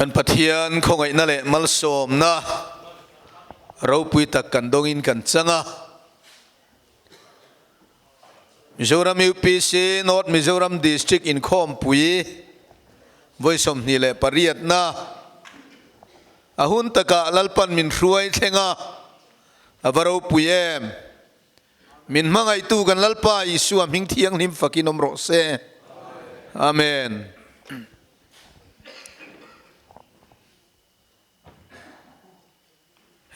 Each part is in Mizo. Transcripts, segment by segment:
Kan Pathian khawngaihna leh malsawmna ropui tak kan dawngin kan chang a. Mizoram UPC North Mizoram District inkhawmpui vawi 28na a hun takah Lalpan min hruai thleng a, a va ropui em! Min hmangaihtu kan Lalpa Isua hming thianghlim fakin awm rawh se. Amen.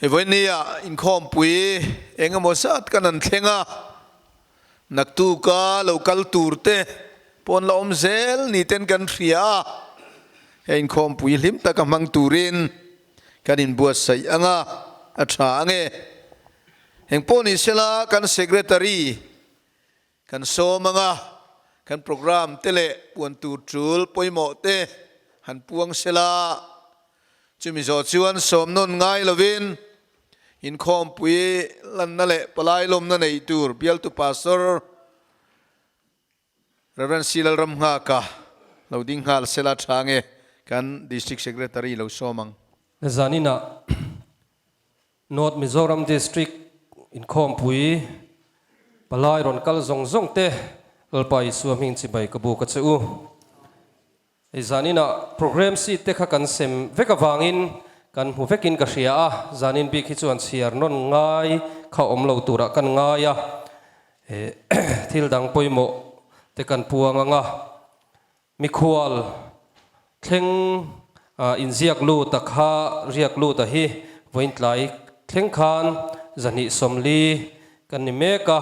Hei vawinia inkhawmpui eng emaw zat kan han thleng a, naktuka lo kal tur te pawn la awm zel ni ten kan hria a, hei inkhawmpui hlim taka hmang turin kan inbuatsaih ang a, a tha ang e. Heng pawh ni sela kan Secretary Kan sawm anga kan programme te leh puan tur tul pawimawh te han puang sela, chumi zawh chuan sawm nawn ngai lovin inkhawmpui lanna leh palai lawmna nei tur bialtu Pastor Rev. C. Lalramnghaka lo ding nghal sela tha nge kan District Secretary lo sawm ang. Zaninah North Mizoram District inkhawmpui palai rawn kal zawng zawng te Lalpa Isua hming chibai ka buk a che u. Hei zaninah program seat te kha kan sem vek avangin kan hmu vekin ka hria a, zanin bik hi chuan chhiar nawn ngai kha awm lo turah kan ngai a, thil dang pawimawh te kan puang ang a. Mikhual thleng inziak lut a kha riak lut a hi vawiin tlai thleng khan 240 kan ni mek a,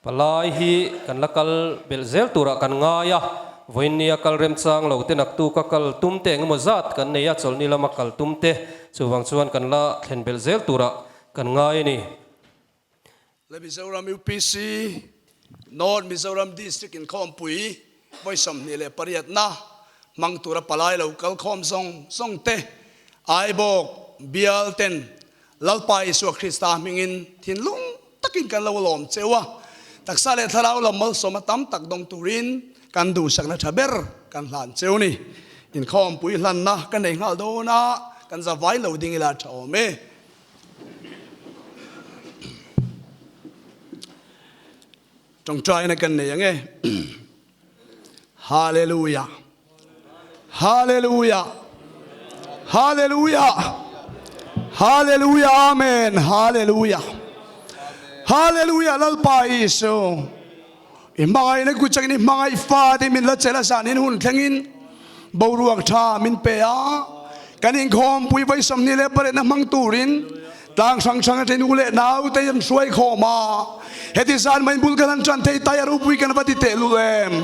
palai hi kan la kal belh zel turah kan ngai a, vawiin nia kal remchang lo te naktuk a kal tum te engemaw zat kan nei a, chawlhni lama kal tum te chuvang chuan kan la thlen belh zel turah kan ngai a ni. Le Mizoram UPC North Mizoram District inkhawmpui vawi 28na hmang tura palai lo kal khawm zawng zawng te Aibawk bial ten Lalpa Isua Krista hmingin thinlung takin kan lo lawm cheu a, taksa leh thlarau lam malsawma tam tak dawng turin kan duhsakna tha ber kan hlan cheu ni. Inkhawmpui hlanna ka nei nghal dawn a, kan zavai lo ding ila tha awm e. Tawngtaina kan nei ang e. Hallelujah. Hallelujah. Hallelujah. Hallelujah. Amen. Hallelujah. Hallelujah. Lalpa Isu. I hmangaihna ku changin i hmangaih fate min la chelh a zanin hun thlengin boruak tha min pe a, kan inkhawmpui vawi 28na hmang turin tlang hrang hrang atangin u leh nau te an hruai khawm a, heti zan mai bul kan han tan thei tai a ropui kan va ti tehlul em,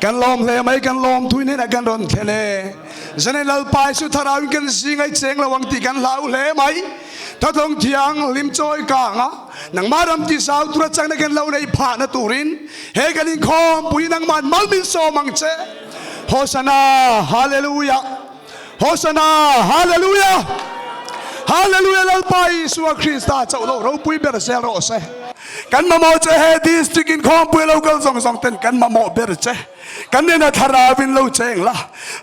kan lawm hle mai kan lawm thui hnenah kan rawn thlen e, zanin Lalpa Jesuh thlarauin kan zing a i cheng lo ang tih kan hlau hle mai, Thatlawng thiang hlim chawi kang a, Nangmah ram ti zau tura chakna kan lo neih phahna turin he kan inkhawmpui nangmah mal min sawm ang che. Hosanna, Hallelujah! Hosanna, Hallelujah! Hallelujah Lalpa Isua Krista chauh lo ropui ber zel rawh se. Kan mamawh che he district inkhawmpui lo kal zawng zawng ten kan mamawh ber che. Kan nena thlarauin lo cheng la,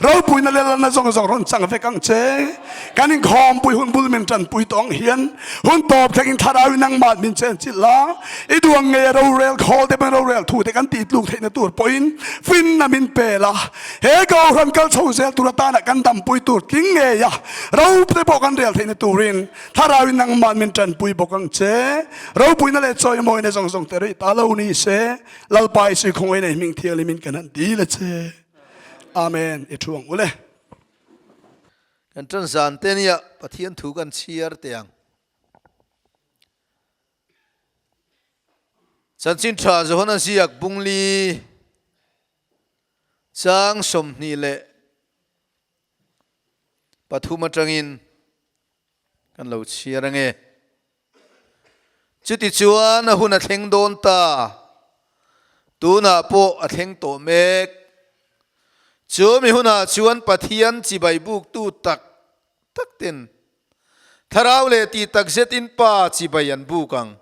ropuina leh lalna zawng zawng rawn chang vek ang che. Kan inkhawmpui hun bul min tanpui tawh ang hian hun tawp thlengin thlarauin nangmah min chenchilh la, i duang ngei a rorel khawl te pawhin rorel thu te kan tih tluk theihna tur pawhin finna min pe la. He Kohhran kal chho zel tur atana kan dampui tur tling ngei a ro te pawh kan rel theihna turin Thlarauin nangmah min tanpui bawk ang che. Ropuina leh chawimawina zawng zawng te rih ta lo ni se. Lalpa i sui khawngaih nei hming thianghlim in kan han dil a che. Amen. I thu ang u le. Kan tan zan te nia Pathian thu kan chhiar teh ang. Chanchin tha Johana ziak bungli chang 23 atangin kan lo chhiar ange. Chutichuan a hun a thleng dawn ta, tunah pawh a thleng tawh mek. Chu mi hunah chuan Pathian chibai buktu tak tak ten thlarau leh tih tak zetin Pa chibai an buk ang.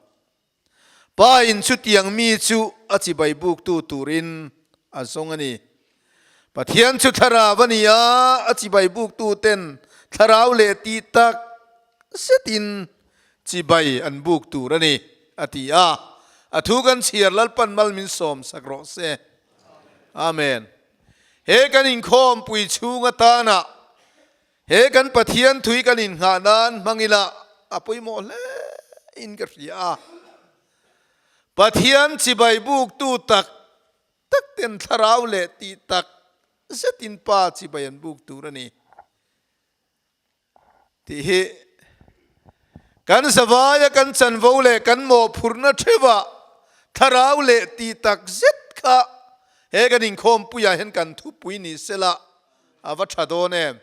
Pa in chutiang mi chu a chibai buktu turin a zawng a ni. Pathian chu thlarau a ni a, a chibai buktu ten. thlarau leh tih tak zetin chibai an buk tur a ni, a ti a. A thu kan chhiar Lalpan mal min sawm sak rawh se. Amen. He kan inkhawmpui chhung atana he kan Pathian thui kan innghah nan hmang ila a pawimawh hle in ka hria a. Pathian chibai buktu tak tak ten thlarau leh tih tak zetin Pa chibai an buk tur a ni tih hi kan zavaia kan chanvo leh kan mawhphurhna theuhah thlarau leh tih tak zet kha he kan inkhawmpuiah hian kan thupui ni sela a va tha dawn em.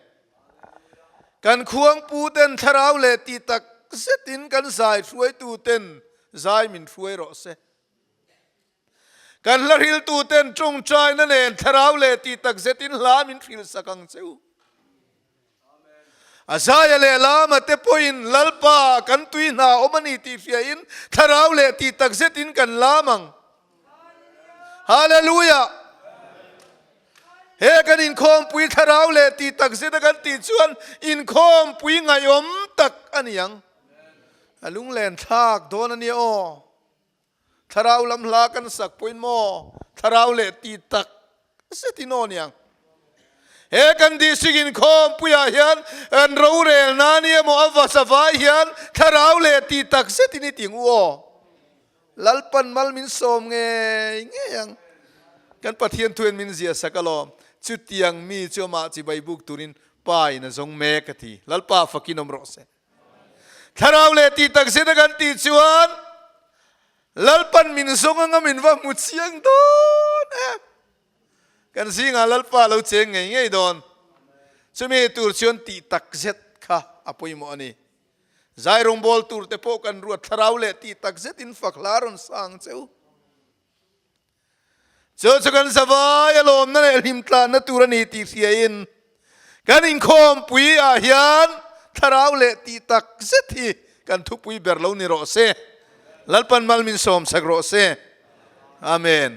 Kan khuangpu ten thlarau leh tih tak zetin kan zai hruaitu ten zai min hruai rawh se. Kan hla hriltu ten tawngtaina nen thlarau leh tih tak zetin hla min hrilh sak ang che u. A zaia leh lama te pawhin Lalpa kan tui hna awm a ni tih hriain thlarau leh tih tak zetin kan lam ang. Hallelujah! He kan inkhawmpui thlarau leh tih tak zeta kan tih chuan inkhawmpui ngaihawm tak a ni ang. A lunglen thlak dawn a nia aw. Thlarau lam hla kan sak pawhin maw thlarau leh ti tak zet in aw niang. He kan district inkhawm puiah hian kan rorel na ni emaw a va vai hian thlarau leh ti tak zet in i ti ngu aw. Lalpan mal min sawm ngei ngei ang. Kan Pathian thu hian min ziah sak alawm. Chutiang mi chu amah chibai buk turin Pa in a zawng mek a ti. Lalpa fakin awm rawh se. Thlarau leh tih tak zet a kan tih chuan Lalpan min zawng anga min va hmu chiang dawn em. Kan zingah Lalpa lo cheng ngei ngei dawn. Chumi tur chuan tih tak zet kha a pawimawh a ni. Zai rawngbâwl tur te pawh kan ruat thlarau leh tih tak zetin fak hla rawn sang cheu. Chu chu kan zavai a lawmna leh hlimtlanna tur a ni tih hriain kan inkhawmpui ah hian thlarau leh tih tak zet hi kan thupui ber lo ni rawh se. Lalpan mal min sawm sak rawh se. Amen.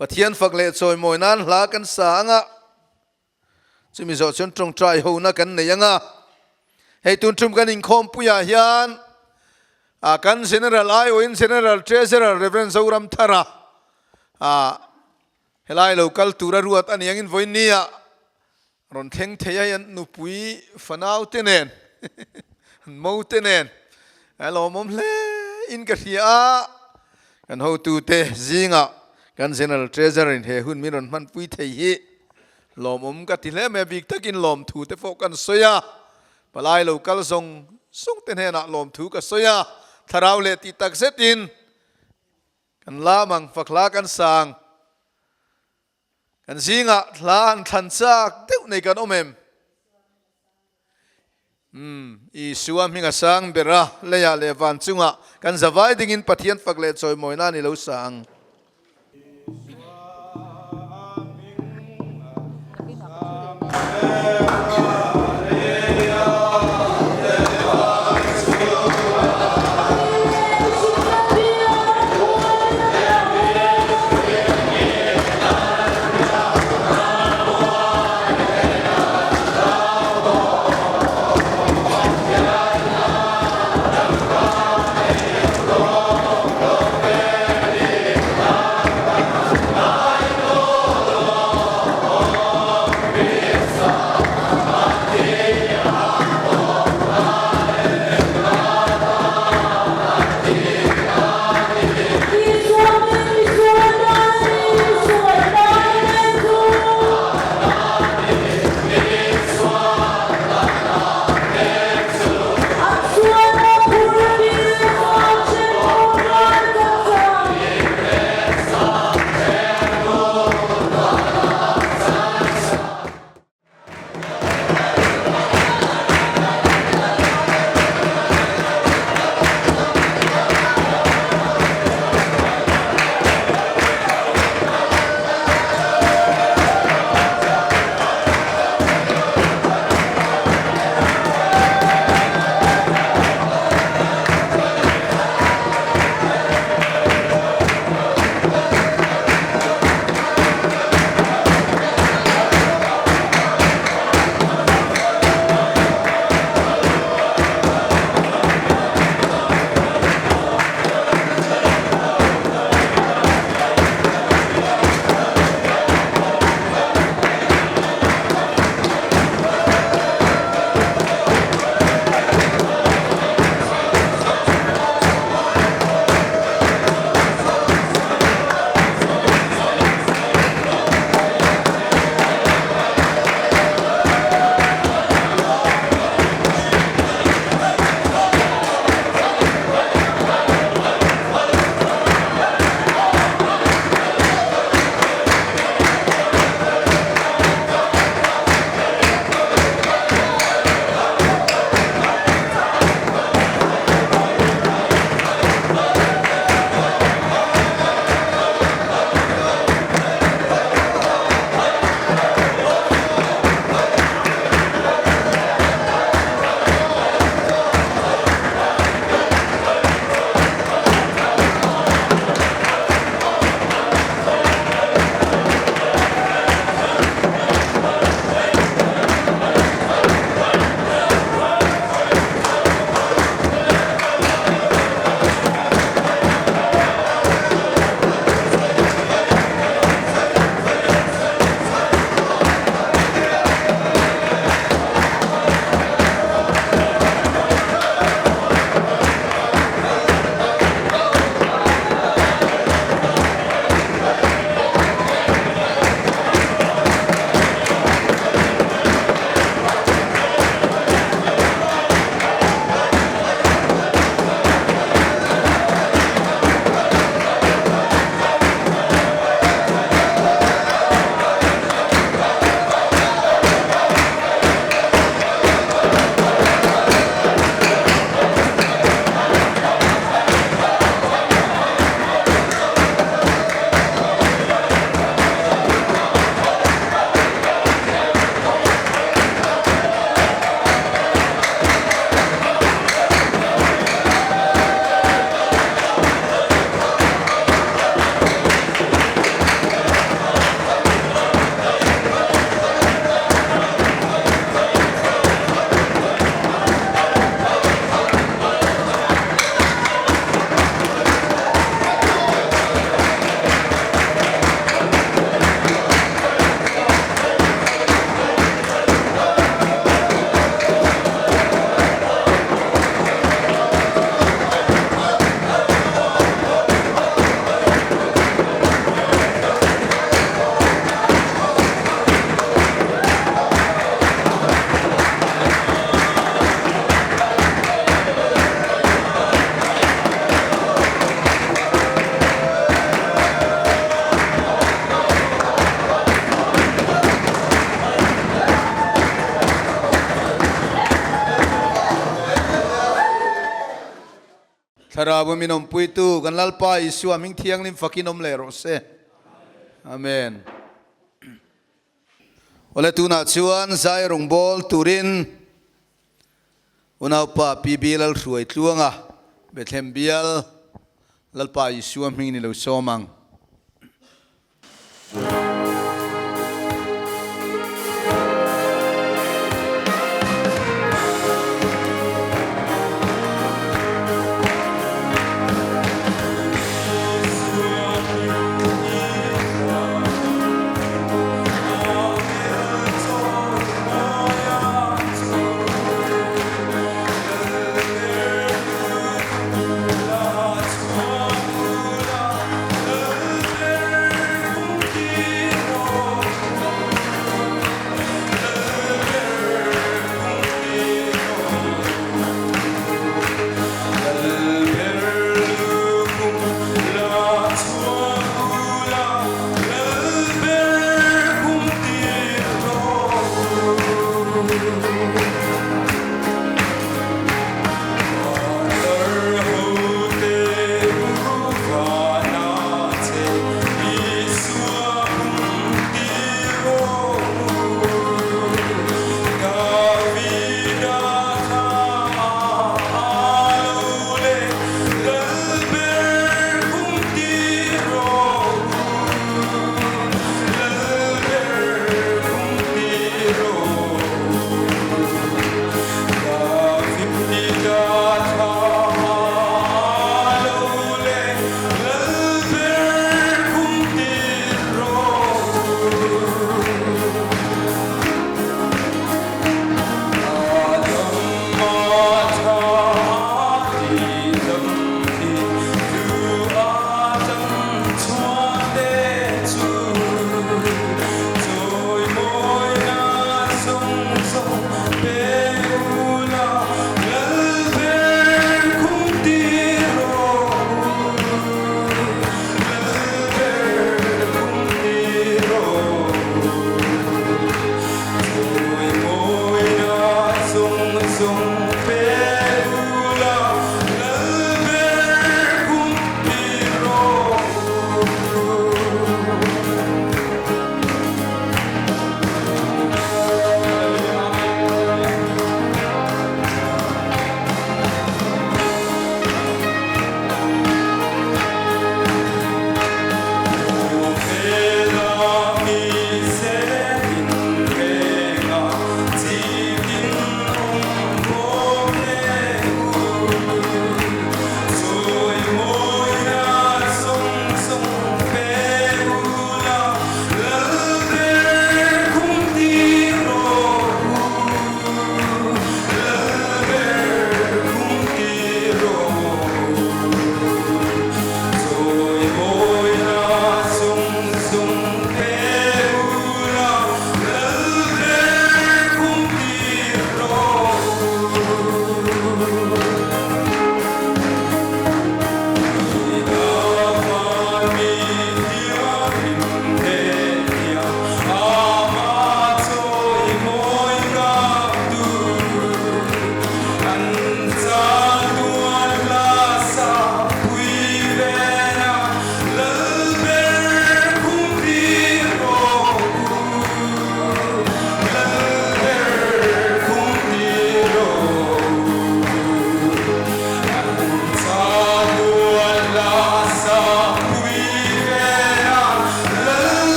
Pathian fak leh chawimawi nan hla kan sa anga Chumi zawh chuan tawngtai hona kan nei ang a, hei tun tum kan inkhawmpuiah hian kan General aiawhin General Treasurer Rev. Zoramthara helai lo kal tura ruat a ni angin vawiinnia rawn thleng thei a, hei an nupui fanau te nen an mo te nen a lawmawm hle in ka hria a, kan hotute zingah kan General Treasurer in he hun min rawn hmanpui thei hi Lawmawm ka ti hle mai a, bik takin lawmthu te pawh kan sawi a, palai lo kal zawng zawng te hnenah lawmthu ka sawi a, thlarau leh tih tak zetin kan lam ang, fak hla kan sang, kan zingah hla han thlan chak deuh nei kan awm em? Umm, Isua hming a sang ber a, leiah leh van chungah kan zavai dingin Pathian fak leh chawimawi nan i lo sa ang. Thlarau min awmpuitu kan Lalpa Isua hming thianghlim fakin awm leh rawh se. Amen. Awle tunah chuan zai rawngbâwl turin unaupa PB Lalhruai Tluanga Bethlehem bial Lalpa Isua hming ni lo sawm ang.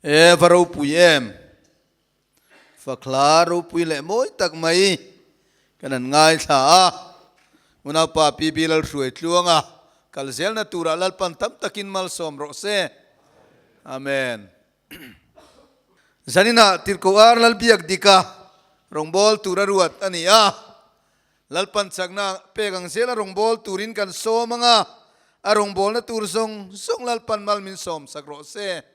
E va ropui em? Fakhla ropui leh mawi tak mai kan han ngaithla a, unaupa PB Lalhruai Tluanga kal zelna turah Lalpan tam takin malsawm rawh se. Amen. Zaninah Tirhkoh Ar Lalbiak Dika rawngbâwl tura ruat a ni a, Lalpan chakna pek ang zela rawngbâwl turin kan sawm ang a, a rawngbâwlna tur zawng zawng Lalpan mal min sawm sak rawh se.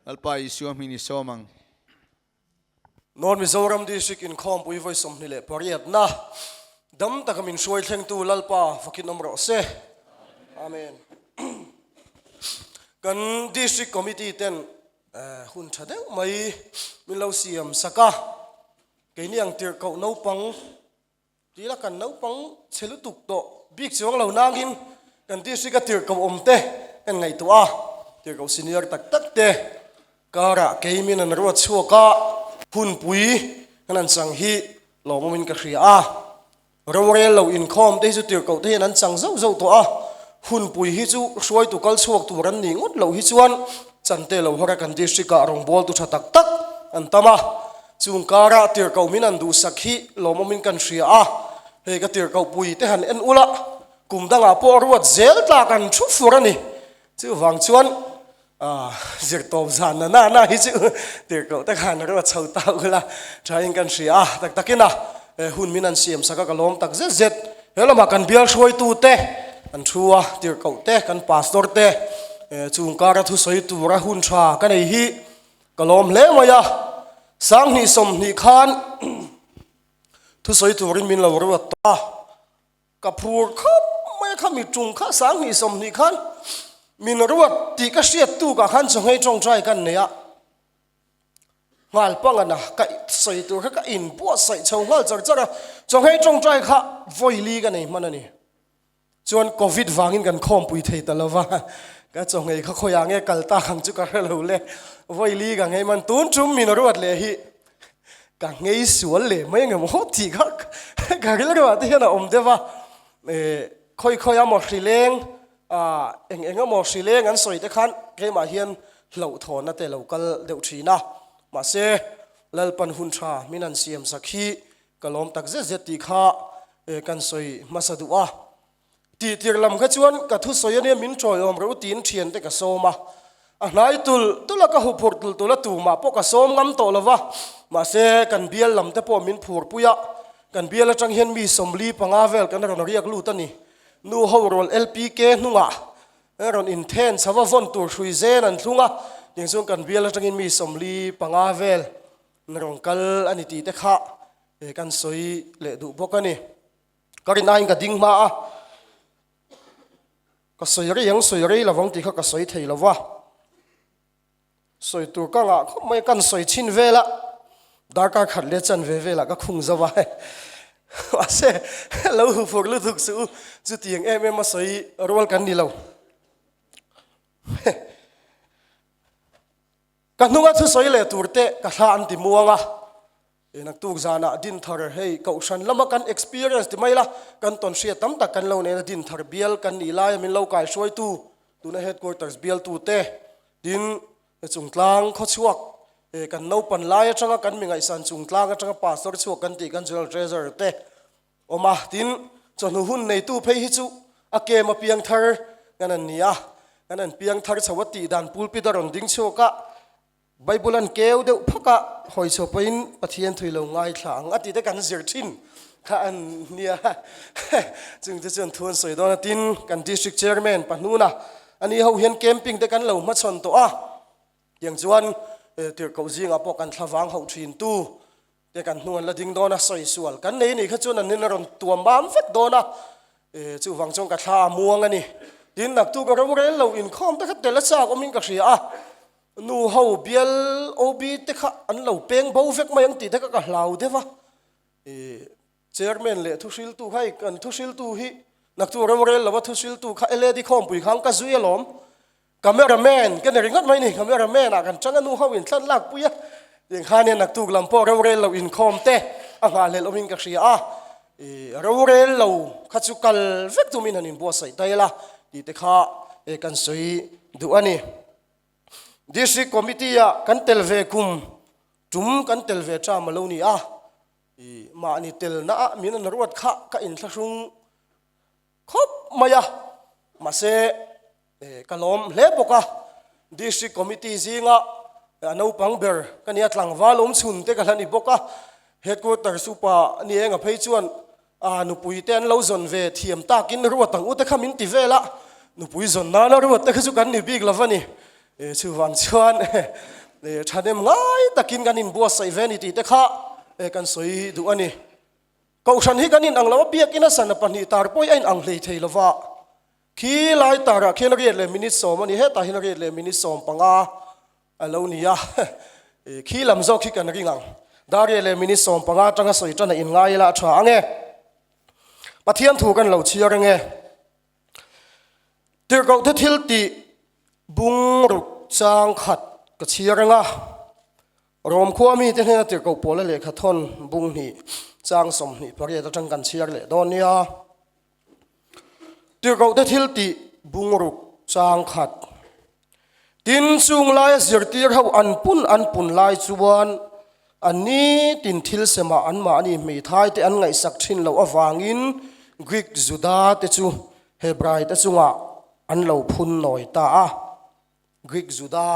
Lalpa Isua hming i sawm ang. North Mizoram District inkhawmpui vawi 28 na dam taka min hruai thlengtu Lalpa fakin awm rawh se. Amen. Kan District Committee ten hun tha deuh mai min lo siam sak a, keini ang tirhkoh naupang tila kan naupang chhe lutuk tawh bik chuang lo nangin kan District a tirhkoh awm te kan ngaihtuah a, tirhkoh senior tak tak te karah keimin an ruat chhuak a, hunpui kan han chang hi lawmawmin ka hria a. Rorel lo inkhawm te hi chu tirhkoh te hian an chang zauh zauh tawh a, hunpui hi chu hruaitu kal chhuak tur an nih ngawt loh hi chuan chante lo hawr a kan district ah rawngbawltu tha tak tak an tam a, chung karah tirhkoh min an duhsak hi lawmawmin kan hria a, hei ka tirhkoh pui te han en ula kum dangah pawh ruat zel tlak an thu fur a ni, chuvang chuan Zirtawp zan na na na hi chu tirhkoh te khan ruat chho ta ula thain kan hria a, tak takin a hun min an siam sak a ka lawm tak zet zet. He lamah kan bial hruaitu te an thu a, tirhkoh te kan pastor te chung kara thusawi tura hun tha ka nei hi ka lawm hle mai a, 2020 khan thusawi turin min lo ruat tawh a. Ka phur khawp mai a kha mi tung kha 2020 khan min ruat tih ka hriat tukah khan chawhngei tawngtai kan nei a, nghal pangana ka sawi tur kha ka inbuatsaih chho nghal char char a, chawhngei tawngtai kha vawi li ka nei hman a ni. Chuan covid vangin kan khawmpui thei ta lo va, ka chawhngei kha khawiah nge kal tak ang chu ka hre lo le, vawi li ka ngei hman tun tum min ruat leh hi. Ka ngei sual leh mai ang emaw tih kha ka rilru ah te hian a awm deuh a, khawi khawi a maw hri leng ah eng eng emaw hri leng an sawi te khan keimah hian hlauhthawnna te lo kal deuh thin a, mahse Lalpan hun tha min han siam sak hi ka lawm tak zet zet tih kha kan sawi hmasa duh a. Tih tir lam kha chuan ka thusawi ania min tawiawm reuh tiin thiante ka sawm a, a hnai tul tul a ka huphurh tul tul a tumah pawh ka sawm ngam tawh lo va, mahse kan bial lam te pawh min phur pui a, kan bial atang hian mi 45 vel kan rawn riak lut a ni. Nu ho rawl LPK hnungah rawn inthen chho a vawn tur hrui zen an thlung a, tiang chuan kan bial atangin mi 45 vel rawn kal a ni tih te kha kan sawi leh duh bawk a ni. Ka rin aiin ka ding hma a, ka sawi rei ang sawi rei lovang tih kha ka sawi thei lo va, sawi tur ka ngah khawp mai a, kan sawi chhin vel a, darkar khat leh chan ve velah ka khung zo a, mahse lo hu fur lutuk suh u, chutiang em em a sawi rual kan ni lo. Ka hnunga thusawi leh tur te ka thla an ti muang a, He naktuk zanah Dinthar hei Kohhran lama kan experience ti mai la, kan tawn hriat tam tak kan lo nena Dinthar bial kan nih laia min lo kai hruaitu tuna headquarters bialtu te tin chungtlang khawchhuak kan naupan lai atanga kan mi ngaihsan chungtlang atanga pastor chhuak kan tih kan general treasurer te awm a, tin chawhnu hun neitu phei hi chu a kem a piang thar kan an ni a, kan an piang thar chho a tih dan pulpit a rawn ding chhuak a. Bible an keu deuh phak a, hawi chhuah pawhin Pathian thui lo ngaithla ang a tih te kan zir thin kha an nia. Chung te chuan thu an sawi dawn a, tin kan District Chairman pahnuna ani ho hian camping te kan lo hmachhawn tawh a, tiang chuan tirhkoh zingah pawh kan thlavang hauh thin tu te kan hnu an la ding dawn a, sawi sual kan nei anih kha chuan an in a rawn tuam mam vek dawn a, chuvang chuan ka thla a muang a ni. Tin naktuk a rorel lo inkhawm te kha tel a chak awmin ka hria a, Nu ho bial OB te kha an lo peng bo vek mai ang tih te kha ka hlau deuh a. I chairman leh thuhriltu kha hei kan thuhriltu hi naktu rorel lova thuhriltu kha LAD khawmpui khan ka zui alawm. Camera man ka ni ringawt mai ni, camera man ah kan tang a nu ho in thlan lak pui a. Tiang khan hian naktuk lam pawh rorel lo inkhawm te a nghahhlelh awmin ka hria a. I rorel lo kha chu kal vek tumin han inbuatsaih ta ila tih te kha kan sawi duh a ni. District Committee ah kan tel ve kum tum kan tel ve ṭam a lo ni a, i mahni telna ah min an ruat kha ka inthlahrung khawp mai a, mahse ka lawm hle bawk a, District Committee zinga a naupang ber ka nia tlangval awm chhun te ka hla ni bawk a, Headquarters upa ni enga phei chuan A nupui te an lo zawn ve thiam takin ruat ang u te kha min ti vel a, nupui zawn nana ruat te kha chu kan ni bik lo va ni. Chuvang chuan thahnem ngai takin kan inbuatsaih ve a ni tih te kha kan sawi duh a ni. Kohhran hi kan inang lo a, biakina sana pahnih tar pawh hi a inang hlei thei lo va. Khi lai tarah khian riat leh minute sawm a ni, hetah hian riat leh minute 15 a lo ni a. Khi lam zawk hi kan ring ang. Dar riat leh minute 15 atanga sawi tan a inngai ila a tha ang e. Pathian thu kan lo chhiar ang e. Tirhkohte thil tih bung ruk chang khat ka chhiar ang a. Rom khua mite hnena tirhkoh pawla lehkha thawn bung hnih chang 28 atang kan chhiar leh dawn nia. Tirhkohte thil tih bung ruk chang khat. Tin, chung laia zirtir ho an pun an pun lai chuan an nitin thil semah anmahni hmeithai te an ngaihsak thin loh avangin Greek Juda te chu Hebrai te chungah an lo phun nawi ta a. Greek Juda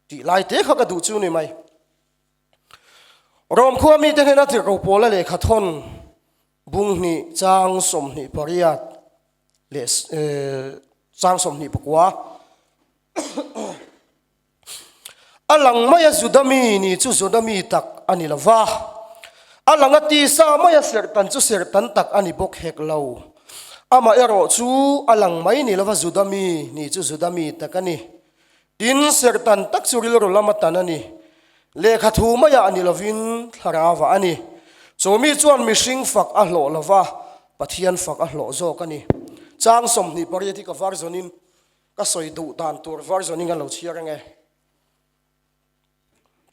tih lai te kha ka duh chu ni mai. Rom khua mite hnena tirhkoh pawla lehkha thawn Bung hnih chang 28 leh chang 29. A lang maia Juda mi ni chu Juda mi tak a ni lo va, a lang a tisa maia serhtan chu serhtan tak a ni bawk hek lo. Amaherawh chu a lang mai ni lo va Juda mi ni chu Juda mi tak a ni. Tin, serhtan tak chu rilru lama tan a ni. Lehkha thu maiah ni lovin thlarauah a ni. Chu mi chuan mihring fak a hlawh lo va, Pathian fak a hlawh zawk a ni. Chang 28 hi ka version-in ka sawi duh dan tur version-in kan lo chhiar ang e.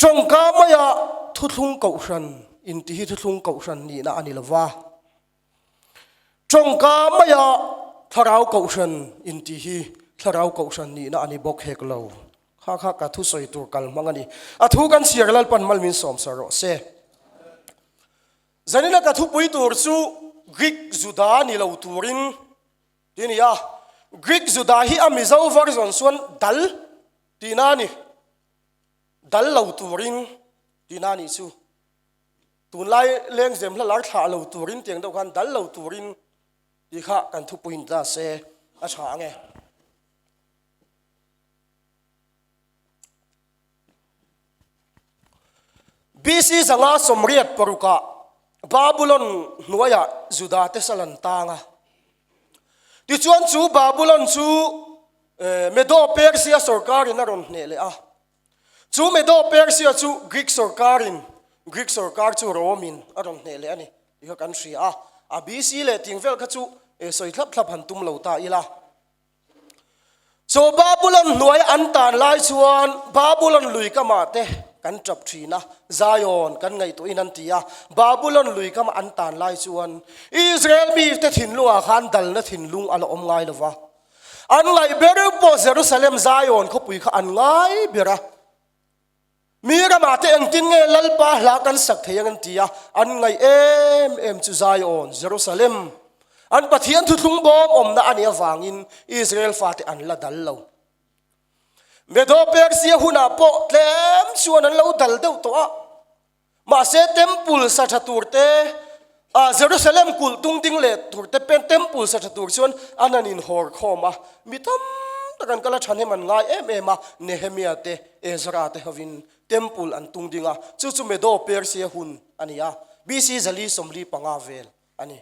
Tawngka maiah thuthlung kohhran inti hi thuthlung kohhran nihna a ni lo va. Tawngka maia thlarau kohhran intih hi thlarau kohhran nihna a ni bawk hek lo. Kha kha ka thusawi tur kal hmang a ni. A thu kan chhiar Lalpan mal min sawm sar rawh se. Zanina ka thupui tur chu Greek Juda ni lo turin ti a ni a. Greek Juda hi a Mizo version chuan dal tihna a ni. Dal lo turin tihna a nih chu. Tunlai lengzem hla lar thlah lo turin tiang deuh khan dal lo turin tih kha kan thupui in ta se a tha ang e. BC 586 ah Babulon hnuaiah Juda te sal an tang a. Tichuan chu Babulon chu Medo-Persia sorkarin a rawn hneh leh a. Chu Medo-Persia chu Greek sorkarin, Greek sorkar chu Rome-in a rawn hneh leh a ni tih kha kan hria a. A BC leh ting vel kha chu sawi thlap thlap han tum lo ta ila. Chu Babulon hnuai an tan lai chuan Babulon lui kamah te kan tap thin a, Zion kan ngaihtuahin an ti a. Babulon lui kama an tan lai chuan Israel mite thinlungah khan dalna thinlung a la awm ngai lo va. An ngaih ber pawh Jerusalem Zion khawpui kha an ngai ber a. Mi ramah te engtin nge Lalpa hla kan sak thei ang an ti a, an ngaih em em chu Zion, Jerusalem, an Pathian thuthlung bawm awmna a nih avangin Israel fate an la dal lo. Medo-Persia hunah pawh tlem chuan an lo dal deuh tawh a. Mahse temple sa tha tur te, ah Jerusalem kulh tung ding leh tur te pen temple sa tha tur chuan an han inhawr khawm a, mi tam tak an kal a thahnem an ngai em em a, Nehemia te, Ezra te hovin temple an tung ding a, chu chu Medo Persia hun a ni a, BC 445 vel a ni.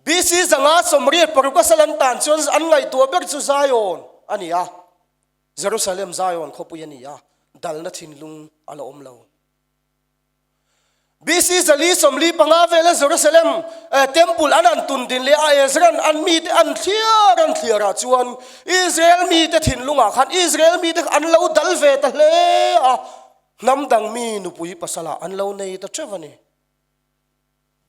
BC 586 a sal an tan chuan an ngaihtuah ber chu Zion a ni a. Jerusalem Zion khawpui a ni a, dalna thinlung a la awm lo. BC 445 vela Jerusalem temple an an tun din leh a Ezra'n an mite an thliar an thliar ah chuan Israel mite thinlungah khan Israel mite kha an lo dal ve ta hle a, hnam dang mi nupui pasalah an lo nei ta teuh a ni.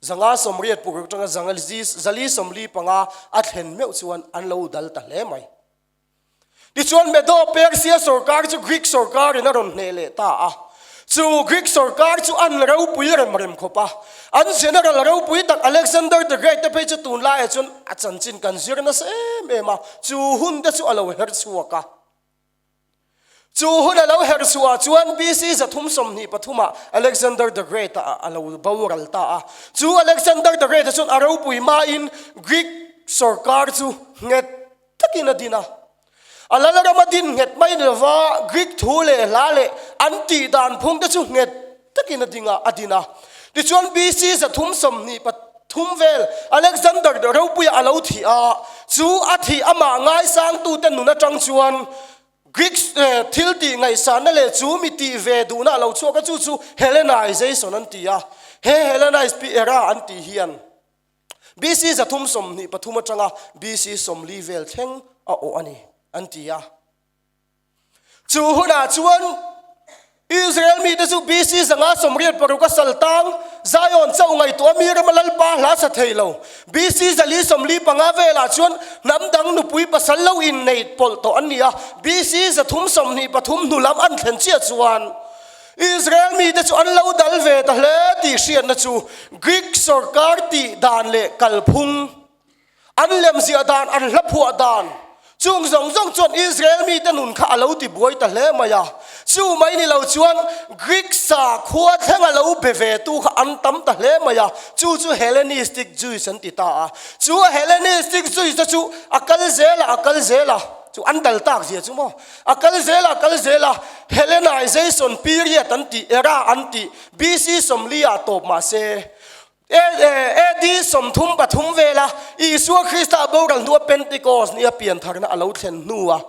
580 atanga 445 a thlen meuh chuan an lo dal ta hle mai. Tichuan Medo-Persia sorkar chu Greek sorkarin a rawn hneh leh ta a. Chu Greek sorkar chu an ropui rem rem khawp a. An general ropui tak Alexander the Great te phei chu tunlaiah chuan a chanchin kan zir nasa em em a, chu hun te chu a lo her chhuak a. Chu hun a lo her chhuah chuan BC 323 ah Alexander the Great a a lo boral ta a. Chu Alexander the Great a chuan a ropui hmain Greek sorkar chu nghet takin a din a. A lal rama din nghet mai ni lova Greek thu leh hla leh an tih dan phung te chu nghet takin a ding a, a din a. Tichuan BC 323. Thum vel Alexander ropuia a lo thih a, chu a thih amah ngaisangtute nun atang chuan Greek thil tih ngaihsanna leh chu mi tih ve duhna a lo chhuak a, chu chu Hellenization an ti a. He Hellenized era an tih hian BC 323 atanga BC 40 vel thleng a awh a ni an ti a. Chu hunah chuan Israel mite chu BC 586 a sal tang Zion chauh ngaihtuah mi rama Lalpa hla sa thei lo. BC 445 velah chuan hnam dang nupui pasal lo innei pawlh tawh an ni a. BC 323 hnu lam an thlen chiah chuan Israel mite chu an lo dal ve ta hle tih hriatna chu Greek sawrkar tih dan leh kalphung An lemziah dan, an hla phuah dan, chung zawng zawng chuan Israel mite nun kha a lo ti buai ta hle mai a. Chu mai ni lo chuan Greek sakhua thlenga lo be ve tu kha an tam ta hle mai a, chu chu Hellenistic Jews an ti ta a. Chu Hellenistic Jews te chu a kal zel a, a kal zel a, chu an dal tak zia chu maw? A kal zel a, a kal zel a, Hellenization period an tih, era an tih, BC 40 ah tawp mah se, AD 33 vela Isua Krista boral hnua Pentecost nia piantharna a lo thlen hnua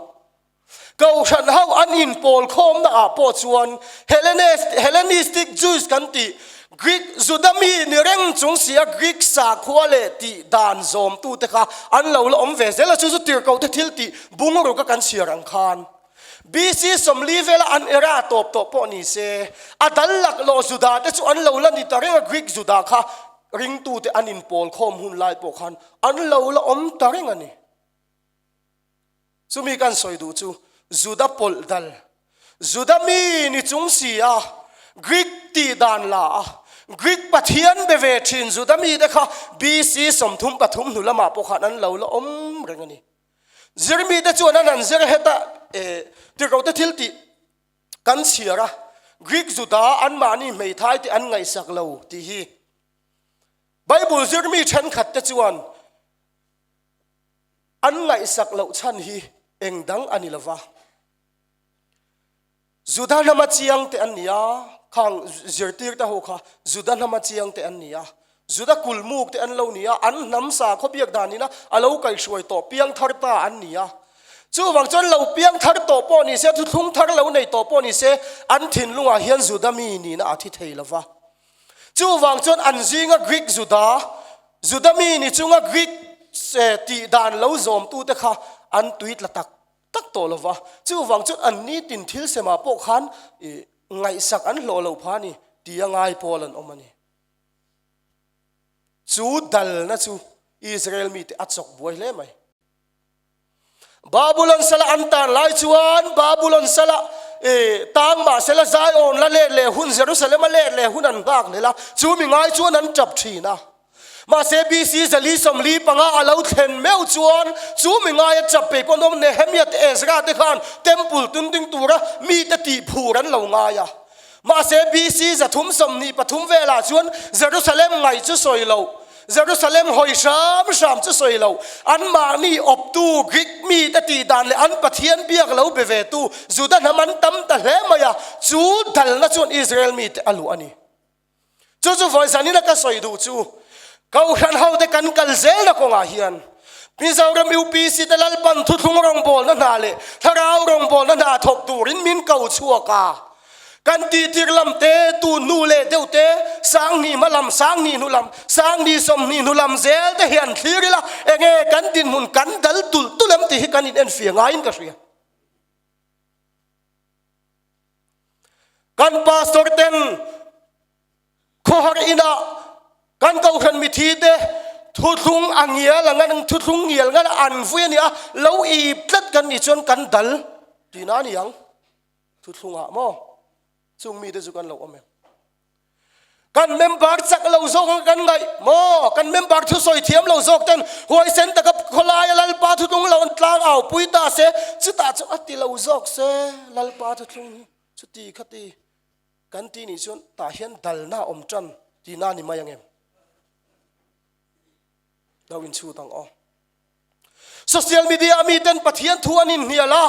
Kohhran ho an inpawl khawmna ah pawh chuan Hellenistic Jews kan tih Greek Juda mi ni reng chung sia Greek sakhua leh tih dan zawmtute kha an lo la awm ve zel a, chu chu tirhkohte thil tih bungruk a kan chhiar ang khan. BC 40 vela an era tawp tawh pawh ni se, a dal laklawh Juda te chu an lo la ni ta reng a, Greek Juda kha ringtute an inpawl khawm hun lai pawh khan an lo la awm ta reng a ni. Chumi kan sawi duh chu Juda pawlh dal, Juda mi ni chung si a, Greek tih dan la a, Greek pathian be ve thin Juda mite kha BC 33 hnu lamah pawh khan an lo la awm reng a ni. Zirmite chuan an an zir heta e tirhkohte thil tih kan chhiar a, Greek Juda anmahni hmeithai te an ngaihsak lo tih hi. Bible zirmi thenkhat te chuan an ngaihsak loh chhan hi eng dang a ni lova. Juda hnama chiang te an ni a, khang zirtir te ho kha Juda hnama chiang te an ni a, Juda kulmuk te an lo ni a, an hnam sakhaw biak danin a a lo kaihhruai tawh piang thar ta an ni a. Chuvang chuan lo piang thar tawh pawh ni se, thuthlung thar lo nei tawh pawh ni se, an thinlungah hian Juda mi nihna a thi thei lo va. Chuvang chuan an zinga Greek Juda, Juda mi ni chunga Greek tih dan lo zawmtute kha an tui tla tak tak tawh lo va, chuvang chuan an nitin thil semah pawh khan ngaihsak an hlawh lo pha a ni tia ngai pawl an awm a ni. Chu dalna chu Israel mite a chawk buai hle mai. Babulon sala an tan lai chuan Babulon sala tang mahsela Zion la let leh hun Jerusalem a let leh hun an nghak hlel a, chu mi ngai chuan an tap thin a. Mahse BC 445 a lo thlen meuh chuan chu mi ngaia chap pei pawh an awm Nehemia te Ezra te khan temple tun ding tura mite tih phur an lo ngai a. Mahse BC 323 velah chuan Jerusalem ngaih chu sawi loh, Jerusalem hawi hram hram chu sawi loh, anmahni awptu Greek mite tih dan leh an Pathian biak lo be vetu Juda hnam an tam ta hle mai a, chu dalna chuan Israel mite a luh a ni. Chu chu vawi zanin a ka sawi duh chu Kohhran ho te kan kal zelna kawngah hian Mizoram UPC te Lalpan thuthlung rawngbawlna hna leh thlarau rawngbawlna hna thawk turin min ko chhuak a. Kan tihtir lam te, tun hnu leh deuh te, Sanghnih hma lam, Sanghnih hnu lam, Sanghnih 20 hnu lam zel te hian thlir ila enge kan dinhmun kan dal tulh tulh em tih hi kan inenfiah ngaiin ka hria. Kan pastor ten khawhar inah kan kohhran mithi te thuthlung a ngial ang an thuthlung ngial ngan an vui a nia lo ip tlat kan nih chuan kan dal tihna a ni ang thuthlungah maw chung mite chu kan lo awm em. Kan member chak lo zawk ang kan ngaih maw? Kan member thusawi thiam lo zawk ten huaisen taka khawlaia Lalpa thuthlung lo an tlang au pui ta se, chutah chu a ti lo zawk se Lalpa thuthlung hi chuti khati kan ti nih chuan tah hian dalna a awm tan tihna a ni mai ang em? Lo inchhut ang aw. Social media a miten Pathian thu an inhnial a,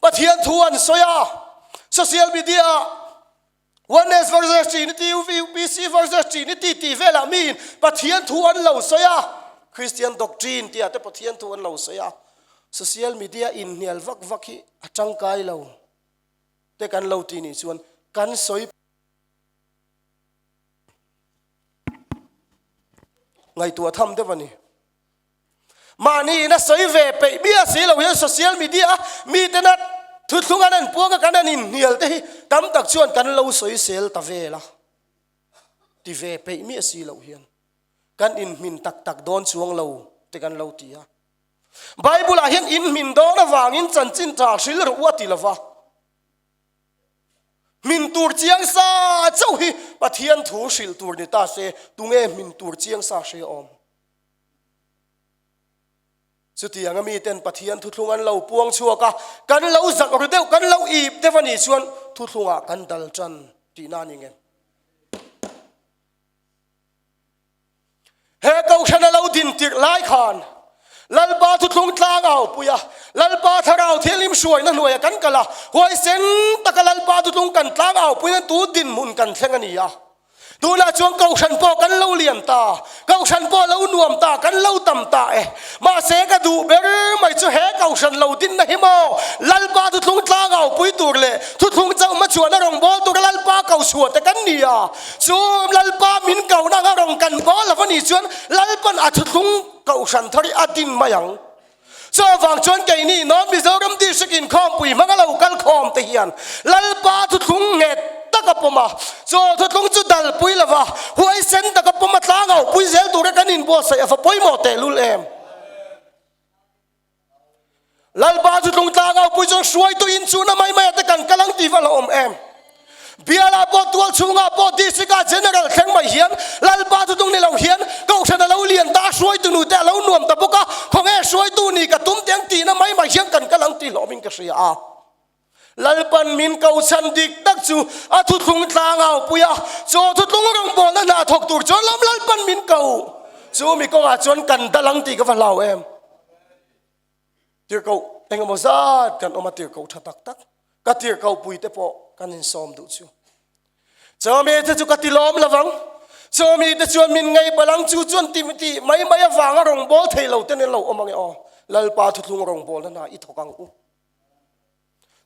Pathian thu an sawi a, social media ah. Oneness versus Trinity, UPC versus Trinity tih velah miin Pathian thu an lo sawi a, Christian doctrine tih ah te Pathian thu an lo sawi a, social media inhnial vak vak hi a tangkai lo te kan lo ti nih chuan kan sawi ngaihtuah tham deuh a ni. Mahni in a sawi ve peih miah si lo hian social media a mitena thuthlung an an puang a kan an inhnial te hi tam tak chuan kan lo sawi sel ta vel a, ti ve peih miah si lo hian kan inhmin tak tak dawn chuang lo te kan lo ti a. Bible ah hian inhmin dawn avangin chanchin tha hril rawh u a ti lova. Hmin tur chiang sa chauh hi Pathian thu hrilh tur ni ta se tunge hmin tur chiang sa hre awm? Chutianga miten Pathian thuthlung an lo puang chhuak a, kan lo zak ru deuh, kan lo ip deuh a nih chuan thuthlungah kan dal tan tihna a ni ngem? He Kohhran a lo din tirh lai khan Lalpa thuthlung tlang au pui a, Lalpa Thlarau Thianghlim hruaina hnuaiah kan kal a, huaisen taka Lalpa thuthlung kan tlang au puiin tu dinhmun kan thleng a ni a. Tunah chuan Kohhran pawh kan lo lian ta, Kohhran pawh lo nuam ta, kan lo tam ta e. Mahse ka duh ber mai chu he Kohhran lo dinna hi maw Lalpa thuthlung tlangau pui tur leh thuthlung chauh hmachhuahna rawngbâwl tura Lalpa kohchhuah te kan ni a. Chu Lalpa min kohna anga rawn kan bâwl lo a nih chuan Lalpan a thuthlung Kohhran thar hi a din mai ang. Chuvang chuan keini North Mizoram District inkhawmpui hmanga lo kal khawm te hian Lalpa thuthlung nghet taka pawm a, chu thuthlung chu dalpui lova huaisen taka pawm a tlangau pui zel tura kan inbuatsaih a va pawimawh tehlul em. Lalpa thuthlung tlangau pui chuan hruaitu inchuhna mai mai ah te kan kal ang tih va la awm em. Bialah pawh tual chhungah pawh district ah general thleng mai hian Lalpa thuthlung ni lo hian kohhran a lo lian ta a hruaitu nu te a lo nuam ta bawk a, khawnge hruaitu ni ka tum teng tihna mai mai hian kan kal ang tih hlawmin ka hria a. Lalpan min kohchhan dik tak chu a thuthlung tlangau pui a, chu thuthlung rawngbawlna hna thawk tur chuan lam Lalpan min ko chu mi kawngah chuan kan dal ang tih ka va hlau em. Tirhkoh engemaw zat kan awm a, tirhkoh tha tak tak ka tirhkoh pui te pawh kan insawm duh chu. Chawmi te chu ka ti lawm lo vang, chawmi te chuan min ngei palh ang chu chuan ti tih mai mai avanga rawngbâwl thei lo ten an lo awm ang e aw. Lalpa thuthlung rawngbâwlna hna i thawk ang u.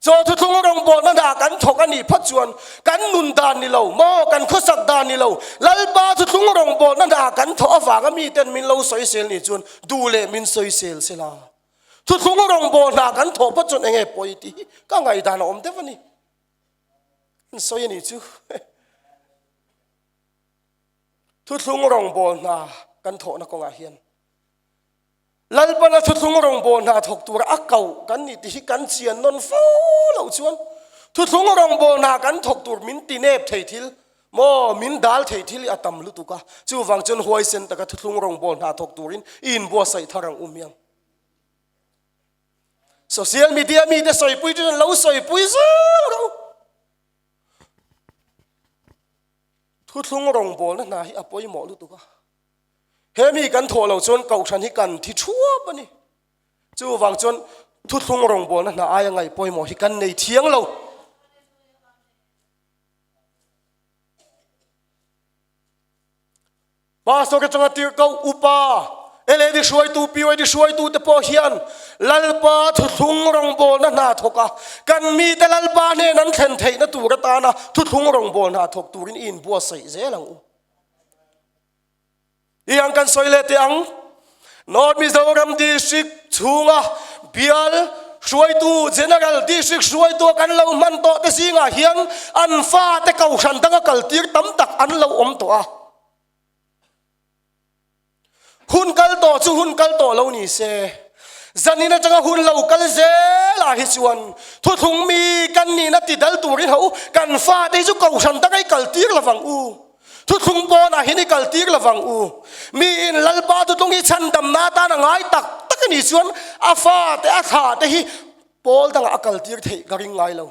Chaw thuthlung rawngbâwlna hna kan thawk a nih phawt chuan kan nun dan ni lo maw, kan khawsak dan ni lo, Lalpa thuthlung rawngbâwlna hna kan thawh avanga miten min lo sawisel nih chuan duh leh min sawisel se la. Thuthlung rawngbâwl hna kan thawh phawt chuan eng nge pawi tih hi ka ngaihdan a awm deuh a ni. An sawi a nih chu. Thuthlung rawngbâwl hna kan thawhna kawngah hian Lalpana thuthlung rawngbâwl hna thawk tura a koh kan nih tih hi kan chian nawn fo loh chuan thuthlung rawngbâwl hna kan thawk tur min ti nep thei thil maw min dal thei thil hi a tam lutuk a, chuvang chuan huaisen taka thuthlung rawngbâwl hna thawk turin i inbuatsaih thar ang u hmiang. Social media mite sawipui chu an lo sawipui zel rawh u. Thuthlung rawngbâwlna hna hi a pawimawh lutuk a. He mi kan thawh loh chuan kohhran hi kan thi thuap a ni. Chuvang chuan thuthlung rawngbawlna hna aia ngaih pawimawh hi kan nei thiang lo. Pastor atanga tirhkoh upa, LAD hruaitu, PYD hruaitu te pawh hian Lalpa thuthlung rawngbawlna hna thawk a, kan mite Lalpa hnen an thlen theihna tur atana thuthlung rawngbawlna hna thawk turin i inbuatsaih zel ang u. I ang kan sawi leh teh ang. North Mizoram District chhunga bial hruaitu General District hruaitu a kan lo hman tawh te zingah hian an fate kohhran danga kaltir tam tak an lo awm tawh a. Hun kal tawh chu hun kal tawh lo ni se, zanin atanga hun lo kal zelah hi chuan thuthlung mi kan nihna ti dal turin ho kan fate hi chu kohhran danga i kaltir lovang u. Thuthlung pawnah hian i kaltir lovang u. Miin Lalpa thuthlung hi chhandamna atan a ngai tak tak a nih chuan a fate, a thlate hi pawl dangah a kaltir theih ka ring ngai lo.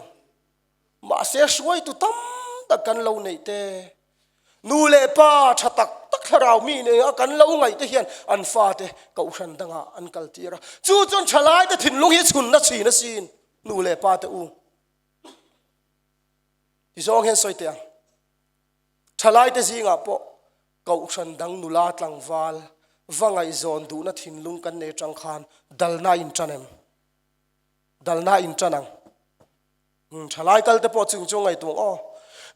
Mahse hruaitu tam tak kan lo neih te, nu leh pa tha tak tak thlarau mi nei a kan lo ngaih te hian an fate kohhran dangah an kaltir a. Chu chuan thalaite thinlung hi chhunna chhin asin nu leh pate u. Tizawng hian sawi teh ang. Thalaite zingah pawh Kohhran dang nula tlangval va ngaihzawn duhna thinlung kan nei atang khan dalna in tan em? Dalna in tan ang. Hmm, thalai kal te pawh chung chu ngaihtuah aw.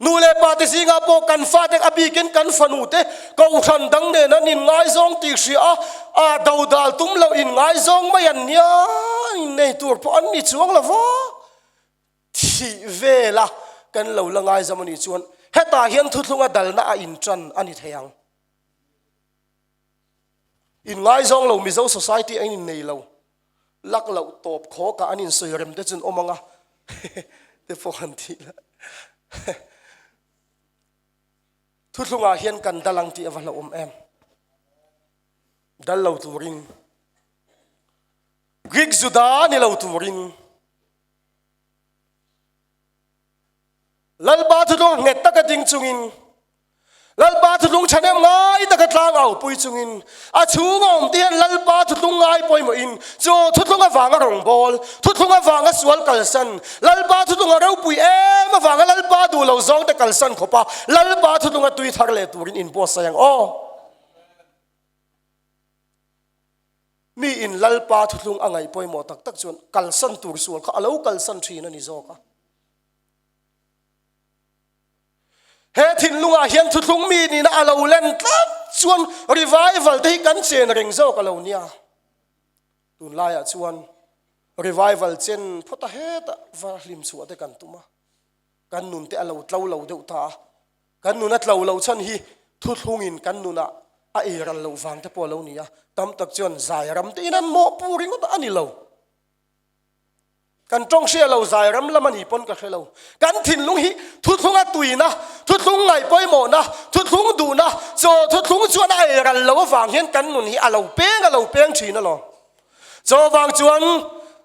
Nu leh pa te zingah pawh kan fate a bikin kan fanu te kohhran dang nen an inngaizawng tih hria a, a dodal tum loh inngaizawng mai an nia, innei tur pawh an ni chuang lo va. Thih vela kan lo la ngaizam a nih chuan hetah hian thuthlunga dalna a intan a ni thei ang. Inngaizawng lo Mizo society a innei lo, lak loh tawp khawkah an insawi rem te chu an awm ang a, te pawh han tih la. Thuthlungah hian kan dal ang tih a va hlauhawm em. Dal lo turin, Greek Juda ni lo turin, Lalpa thuthlung nghet taka ding chungin, Lalpa thuthlung thahnem ngai taka tlang au pui chungin, a chhunga awm te hian Lalpa thuthlung ngai pawimawhin chu thuthlung avanga rawngbâwl, thuthlung avanga sual kalsan, Lalpa thuthlung a ropui em avanga Lalpa duh lo zawng te kalsan khawpa Lalpa thuthlunga tui thar leh turin inbuatsaih ang aw. Mi in Lalpa thuthlung a ngaih pawimawh tak tak chuan kalsan tur sual kha a lo kalsan thin a ni zawk a. He thinlungah hian thuthlung mi nihna a lo len tlat chuan revival te hi kan chen reng zawk a lo nia. Tunlaiah chuan revival chen phawt a hetah va hlim chhuah te kan tum a. Kan nun te a lo tlo lo deuh ta a. Kan nun a tlo lo chhan hi thuthlungin kan nunah a eiral loh vang te pawh a lo ni a, tam tak chuan zai ram te in an mawhpuh ringawt a ni lo. Kan tawng hria lo zai ram lam a ni pawn ka hre lo. Kan thinlung hi thuthlung a tuina, thuthlung ngaih pawimawhna, thuthlung duhna, chaw thuthlung chuan a eiral lo avang hian kan nun hi a lo peng a lo peng thin alawm. Chaw vang chuan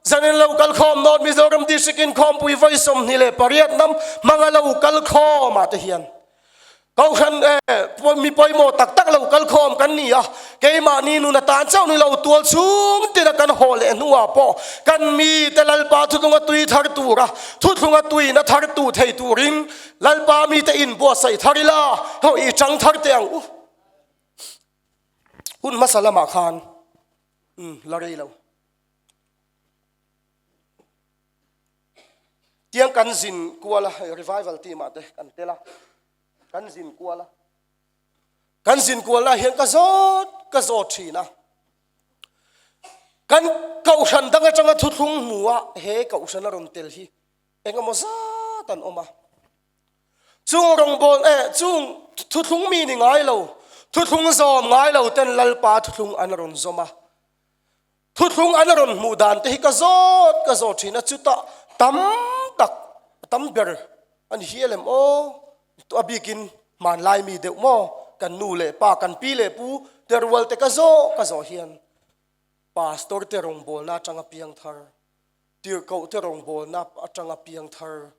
zanin lo kal khawm North Mizoram District inkhawmpui vawi 28 hnam hmanga lo kal khawm ah te hian Kohhran eh mi pawimawh tak tak lo kal khawm kan ni a, keimahni nun atan chauh ni lo tual chhung tina kan haw leh hnuah pawh kan mite Lalpa thuthlunga tui thar tura thuthlunga tuina thar tu thei turin Lalpa mite inbuatsaih thar ila ho i chang thar teh ang u. Hun hmasa lamah khan umm la rei lo. Tiang kan zin kual a, hei revival team ah te kan tel a, kan zin kual a. Kan zin kual na hian ka zawt ka zawt thin a. Kan kohhran dang atanga thuthlung hmu a he kohhran a rawn tel hi engemaw zat an awm a. Chung rawngbâwl eh chung thuthlung mi ni ngai lo, thuthlung zawm ngai lo ten Lalpa thuthlung an rawn zawm a. Thuthlung an rawn hmuh dan te hi ka zawt ka zawt thin a, chutah tam tak tam ber a ni hial em aw, a bikin hmanlai mi deuh maw kan nu leh pa kan pi leh pu te rual te ka zawh ka zawh hian pastor te rawngbâwlna atanga piang thar, tirhkoh te rawngbâwlna atanga piang thar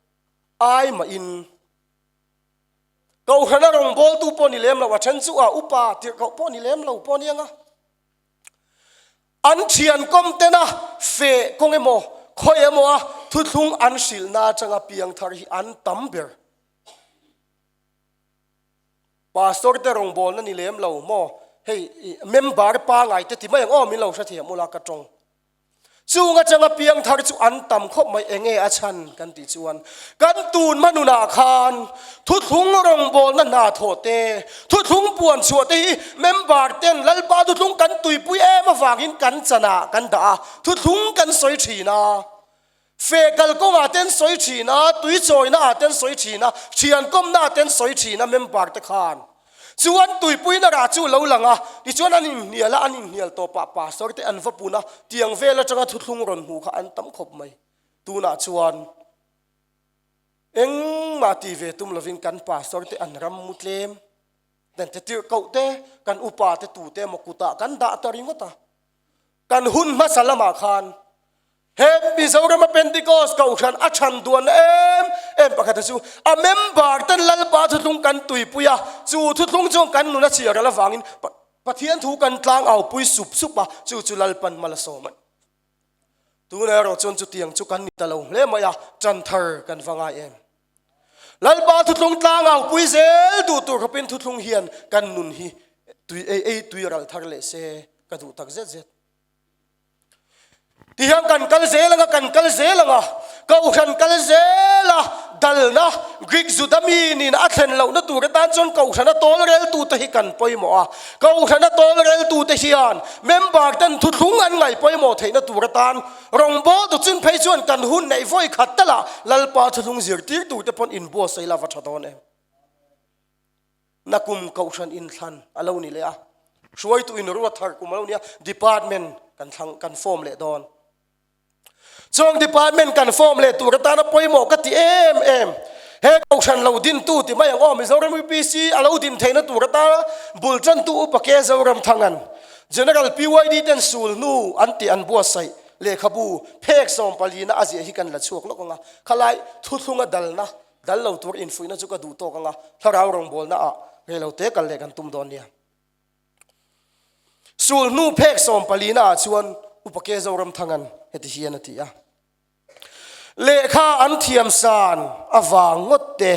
Ai mahin Kohhrana rawngbawltu pawh ni lem lo, a then chu a upa tirhkoh pawh ni lem lo pawh a ni ang a. An thian kawm tena feh kawng emaw, khawi emaw a thuthlung an hrilhna atanga piang thar hi an tam ber. Pastor te rawngbawlna ni lem lo maw, hei member pangai te ti mai ang aw min lo hrethiam ula ka tawng. Chung atanga piang thar chu an tam khawp mai, enge a chhan kan tih chuan kan tun hma nunah khan thuthlung rawngbawlna hna thawh te, thuthlung puan chhuah te hi member ten Lalpa thuthlung kan tuipui em avangin kan chanah kan dah a, thuthlung kan sawi thin a, feh kalkawngah ten sawi thin a, tui chawina ah ten sawi thin a, thian kawmna ah ten sawi thin a member te khan. Chuan tuipuina rah chu lo lang a, tichuan an inhnial a, an inhnial tawpah pastor te an va pun a, tiang vel atanga thuthlung rawn hmuh kha an tam khawp mai. Tunah chuan engmah ti ve tum lovin kan pastor te an ram mu tlem, dan te tirhkoh te, kan upa te tute emaw kutah kan dah ta ringawt a. Kan hun hmasa lamah khan he Mizorama Pentecost Kohhran a chhan duanna em em pakhata chu a member ten Lalpa thuthlung kan tuipui a, chu thuthlung chuan kan nun a chhiar al avangin Pathian thu kan tlang aupui sup sup a, chu chu Lalpan mal a sawm a ni. Tunah erawh chuan chutiang chu kan ni ta lo hle mai a, tan thar kan va ngai em. Lalpa thuthlung tlangau pui zel duh tur khawpin thuthlung hian kan nun hi tui ei ei tui ral thar leh se ka duh tak zet zet. Ti hian kan kal zel anga kan kal zel anga kohhran kal zel a dalna Greek Juda mi nin a thlen lohna tur atan chuan kohhrana tawl reltute hi kan pawimawh a. Kohhrana tawl reltute hian member ten thuthlung an ngaih pawimawh theihna tur atan Rawngbawltu chin phei chuan kan hun neih vawi khat talah Lalpa thuthlung zirtirtute pawn inbuatsaih la va tha dawn em? Nakum Kohhran inthlan a lo ni leh a, hruaitu inruat thar kum a lo ni a, department kan thlang kan form leh dawn. Chuang department kan form leh tur atana pawimawh ka ti em em. He Kohhran lo dintu ti mai ang aw, Mizoram UPC a lo din theihna tur atana bul tantu Upa K Zoramthanga'n General PYD ten sul hnu an tih an buatsaih lehkhabu phek sawmpalina a ziah hi kan la chhuak lawk ang a, khalai thuthlunga dalna dal lo tur infuihna chu ka duh tawk ang a, thlarau rawngbawlna ah reilote kal leh kan tum dawn nia. Sul hnu phek sawmpalina ah chuan Upa K Zoramthanga'n heti hian a ti a. Lehkha an thiam san avang ngawt te,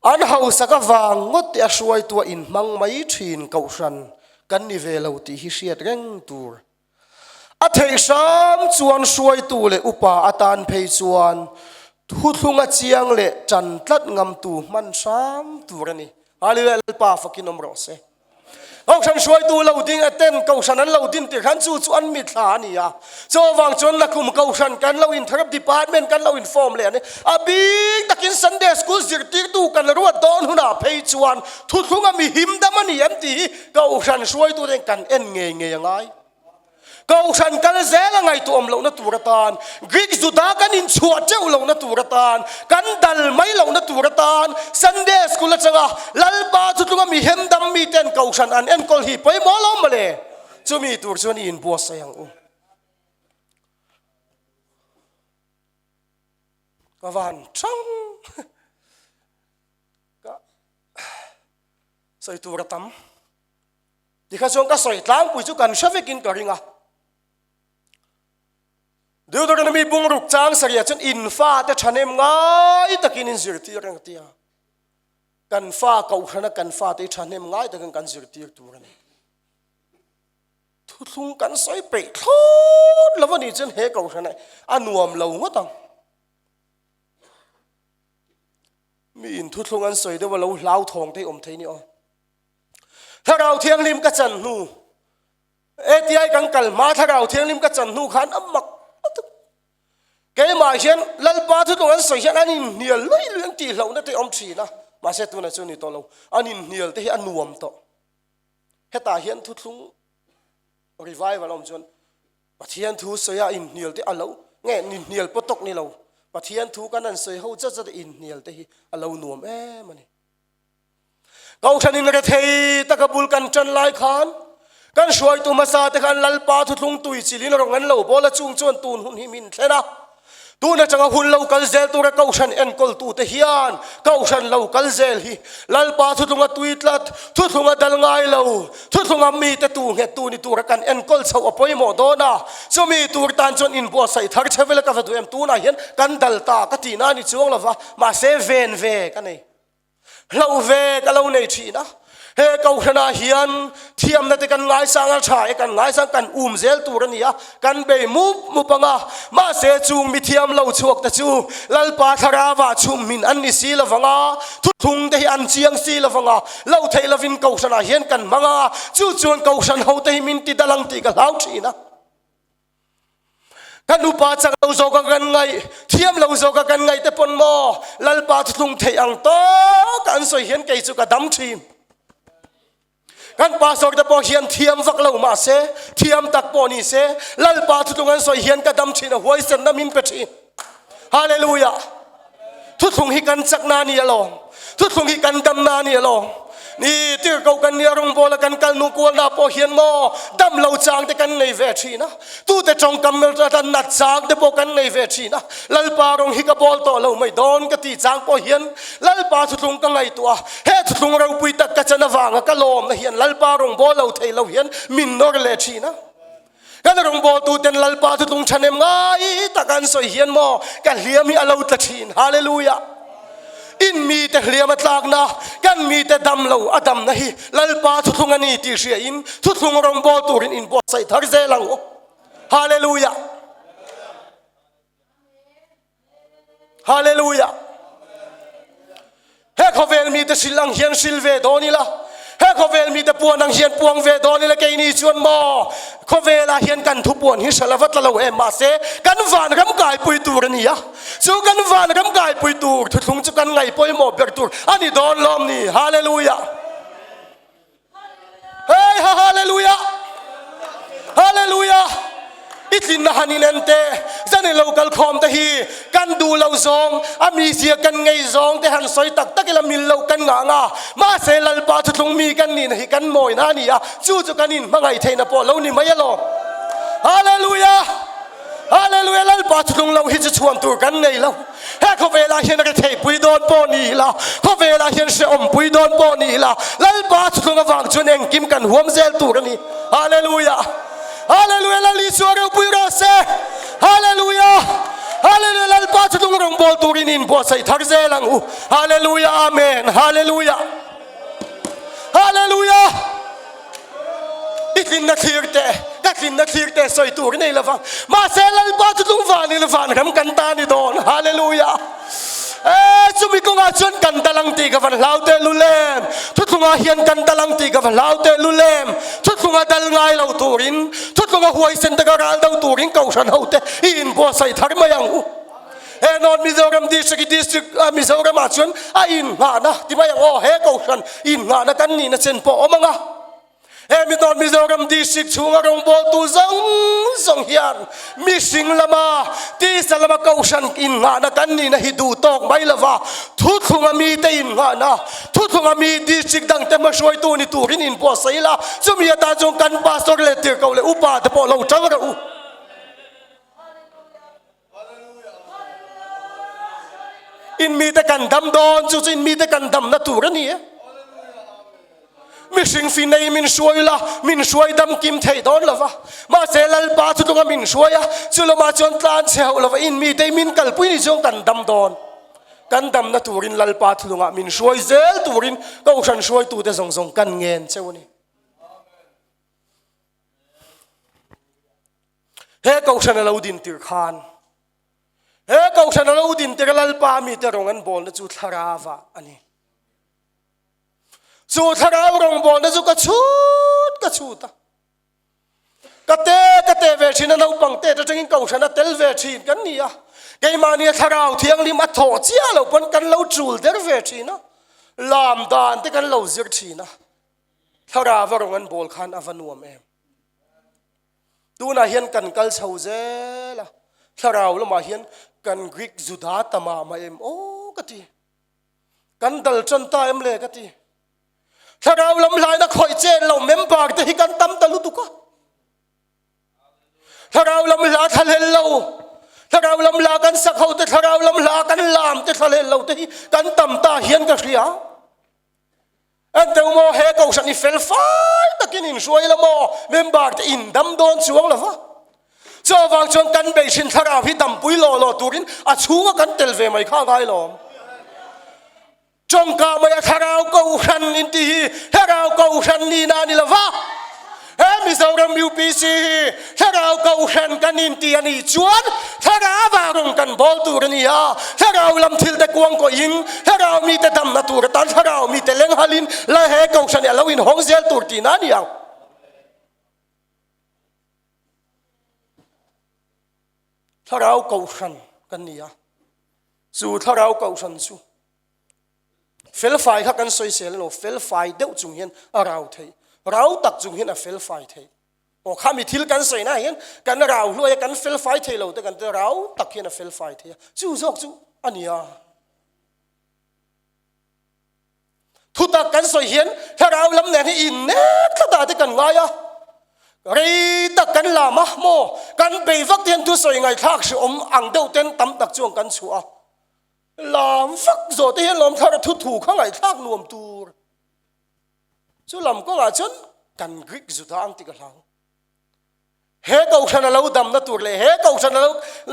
an hausak avang ngawt te a hruaitua inhmang mai thin kohhran kan ni ve lo tih hi hriat reng tur. A theih hram chuan hruaitu leh upa atan phei chuan thuthlunga chiang leh tan tlat ngamtu hman hram tur a ni. Hallelujah Lalpa fakin awm rawh se. Kohhran hruaitu lo ding aten kohhran an lo din tih khan chu chu an mithla a ni a. Chuvang chuan Lakum kohhran kan lo intharap department kan lo inform leh a ni. A bik takin Sunday school zirtirtu kan ruat dawn hunah phei chuan thuthlunga mi himdam a ni em tih hi kohhran hruaitute kan en ngei ngei a ngai. Kohhran kal zel a ngaihtuahawm lohna tur atan, Greek Juda kan inchhuah teuh lohna tur atan, kan dal mai lohna tur atan, Sunday School atanga Lalpa chutlunga mi hemdam miten kohhran an enkawl hi pawimawh lo mawle. Chumi tur chuan i inbuatsaih ang u. Ka van thang ka sawi tur a tam. Tikha chuan ka sawi tlangpui chu kan hre vekin ka ring a. Deuteronomy bungruk chang sarih chuan in fate thahnem ngai takin in zirtir reng a ti a. Kan fa kohhrana kan fate hi thahnem ngai takin kan zirtir tur a ni. Thuthlung kan sawi peih thlawt lo a nih chuan he kohhrana a nuam lo ngawt ang. Mi in thuthlung an sawi deuh a lo hlauthawng te hi awm thei ni aw. Thlarau Thianghlim ka chan hnu, ATI kan kal hma Thlarau Thianghlim ka chan hnu khan a mak lutuk. Keimah hian Lalpa thutlung an sawi hian an inhnial lui lui an tihlohna te awm thin a, mahse tunah chu ni tawh lo, an inhnial te hi a nuam tawh. Hetah hian thuthlung revival a awm chuan Pathian thu sawi a inhnial te a lo nge inhnial pawh tawk ni lo, Pathian thu kan han sawi ho zat zat a inhnial te hi a lo nuam em a ni. Kohhran in rethei taka bul kan tan lai khan kan hruaitu hmasa te khan Lalpa thuthlung tui chilin rawng an lo bawl a, chung chuan tun hun hi min thlen a. Tun atanga hun lo kal zel tura kohhran enkawltu te hian kohhran lo kal zel hi Lalpa thuthlunga tui tlat, thuthlunga dal ngai lo, thuthlunga mite tu nghet tu ni tura kan enkawl chhoh a pawimawh dawn a. Chumi tur tan chuan inbuatsaih thar che vela ka va duh em? Tunah hian kan dal ta ka tihna a ni chuang lova, mahse ven ve ka nei. Hloh ve ka lo nei thin a, he kohhranah hian thiamna te kan ngaisang a, tha e kan ngaisang kan um zel tur a ni a, kan bei mup mup ang a, mahse chung mi thiam lo chhuak te chu Lalpa thlarava chhum hmin an ni si lovang a, thuthlung te hi an chiang si lovang a, lo theih lovin kohhranah hian kan hmang a, chu chuan kohhran ho te hi min ti dal ang tih ka hlau thin a. Kan upa chak lo zawk a kan ngaih, thiam lo zawk a kan ngaih te pawn maw Lalpa thuthlung theih ang tawk an sawi hian kei chu ka dam thin. Kan pastor te pawh hian thiam vak lo mahse, thiam tak pawh ni se, Lalpa thuthlung an sawi hian ka dam thin a huaisenna min pe thin. Hallelujah! Thuthlung hi kan chakna a ni alawm. Thuthlung hi kan damna a ni alawm. Ni tirhkoh kan nia rawngbawla kan kal nu kualna pawh hian maw dam lo chang te kan nei ve thin a. Tute tawngkam atan nat chang te pawh kan nei ve thin a. Lalpa rawng hi ka bawl tawh lo mai dawn ka tih chang pawh hian Lalpa thuthlung ka ngaihtuah a. He thuthlung ropui tak ka chan avanga ka lawmna hian Lalpa rawng bawl lo thei lo hian min nawr leh thin a. Kan rawngbawltuten Lalpa thutlung ṭhahnem ngai tak an sawi hian maw ka hliam hi a lo tla ṭhin. Hallelujah! In mite hliam a tlakna, kan mite dam lo a damna hi Lalpa thuthlung a ni tih hriain thuthlung rawngbâwl turin inbuatsaih thar zel ang u. Hallelujah! Hallelujah! He khawvel mite hril ang hian hril ve dawn ila, he khawvel mite puan ang hian puang ve dawn ila keini chuan maw khawvelah hian kan thupuan hi hral a va tla lo em mahse kan vanram kaipui tur a ni a, chu kan vanram kaipui tur thuthlung chu kan ngaih pawimawh ber tur a ni dawn lawm ni. Hallelujah! Hey ha hallelujah hallelujah i tlinna han in en te zan in lo kal khawm te hi kan duh lo zawng a mi zia kan ngei zawng te han sawi tak tak ila mil lo kan ngah nga mahse lalpa thuthlung mi kan nihna hi kan mawina a ni a chu chu kan in hmangaih theihna pawh lo ni mai alawm hallelujah hallelujah lalpa thuthlung lo hi chu chhuan tur kan nei lo He khawvelah hian rethei pui dawn pawh ni ila, khawvelah hian hrehawm pui dawn pawh ni ila, Lalpa thuthlung avang chuan engkim kan huam zel tur a ni. Hallelujah! Hallelujah! Lal Isua ropui rawh se! Hallelujah! Hallelujah! Lalpa thuthlung rawngbâwl turin inbuatsaih thar zel ang u. Hallelujah! Amen! Hallelujah! Hallelujah! I tlinna thlir teh, ka tlinna thlir teh sawi tur i nei lovang. Mahse Lalpa chu tlung vanin vanram kan ta ni dawn. Hallelujah! E, chumi kawngah chuan kan dal ang tih ka van hlau teh lul em. Thuthlungah hian kan dal ang tih ka va hlau teh lul em. Thuthlunga dal ngai lo turin, thuthlunga huaisen taka ral do turin Kohhran hote i inbuatsaih thar mai ang u. He North Mizoram District hi District Mizoram ah chuan a innghahna ti mai ang aw, he Kohhran innghahna kan nihna chen pawh a awm ang a. He mi North Mizoram District chhunga rawngbawltu zawng zawng hian mihring lama tisa lama Kohhran innghahna kan nihna hi duh tawk mai lova, thuthlunga mite innghahna, thuthlunga mi District dangte hmahruaitu ni turin inbuatsaih ila, chumi atan chuan kan Pastor leh Tirhkoh leh Upa te pawh lo tang rawh u. In mite kan dam dawn chu chu in mite kan damna tur a ni e. Mihring fi nei min hruai la, min hruai dam kim thei dawn lo va. Mahse Lalpa chu tlunga min hruai a, chu lamah chuan tlan chhe hauh lo va in mite min kalpui ni chuan kan dam dawn. Kan damna turin Lalpa thulungah min hruai zel turin Kohhran hruaitute zawng zawng kan ngen cheu a ni. He Kohhran a lo din tir khan, he Kohhran a lo din tir a Lalpa mite rawng an bawlna chu thlarava a ni. Chu thlarau rawngbawlna chu ka chhut ka chhut a. Ka te ka te ve thin a naupang te atangin Kohhran a tel ve thin kan ni a. Keimahni a thlarau thianghlim a thawh chiah lo pawn kan lo chul der ve thin a. Lam dan te kan lo zir thin a. Thlarava rawng an bawl khan a va nuam em. Tunah hian kan kal chho zel a, thlarau lamah hian kan Greek Juda ta mah mah em aw ka ti. Kan dal tan ta em le ka ti. Thlarau lam hlaina khawih chen lo member te hi kan tam ta lutuk a. Thlarau lam hla thlahlel lo, thlarau lam hla kan sak ho te, thlarau lam hla kan lam te thlahlel lo te hi kan tam ta hian ka hria. Enteu maw he kohhran i fel fai takin in hruai la maw member te in dam dawn chuang lo va. Chuvang chuan kan beisin thlarau hi dampui law law turin a chhunga kan tel ve mai kha a ngai lawm. Tawngka mai a thlarau kohhran in tih hi thlarau kohhran nihna a ni lo va. He Mizoram UPC hi Thlarau Kohhran kan inti a nih chuan Thlarau rawng kan bawl tur a ni a, Thlarau lam thil te kuang kawhin Thlarau mite damna tur atan Thlarau mite leng halin la he Kohhran hi a lo inhawng zel tur tihna a ni ang. Thlarau Kohhran kan ni a, chu Thlarau Kohhran chu Felfai kha kan sawisel emaw felfai deuh chung hian a rau theih, rau tak chung hian a felfai theih. Aw kha mi thil kan sawina ah hian kan rau hluai a, kan felfai thei lo te kan ti rau tak hian a felfai thei a, chu zawk chu a nia. Thutak kan sawi hian thlarau lam nen hi innek tlat ah te kan ngai a, rei tak kan lam a maw kan bei vak te hian thusawi ngaihthlak hrehawm ang deuh ten tam tak chuan kan chhuah a. Lam vak zawh te hian lawm thar a thu thu kha ngaihthlak nuam tur. Chu lam kawngah chuan kan Greek Juda ang tih ka hlau. He kohhran a lo damna tur leh he kohhran a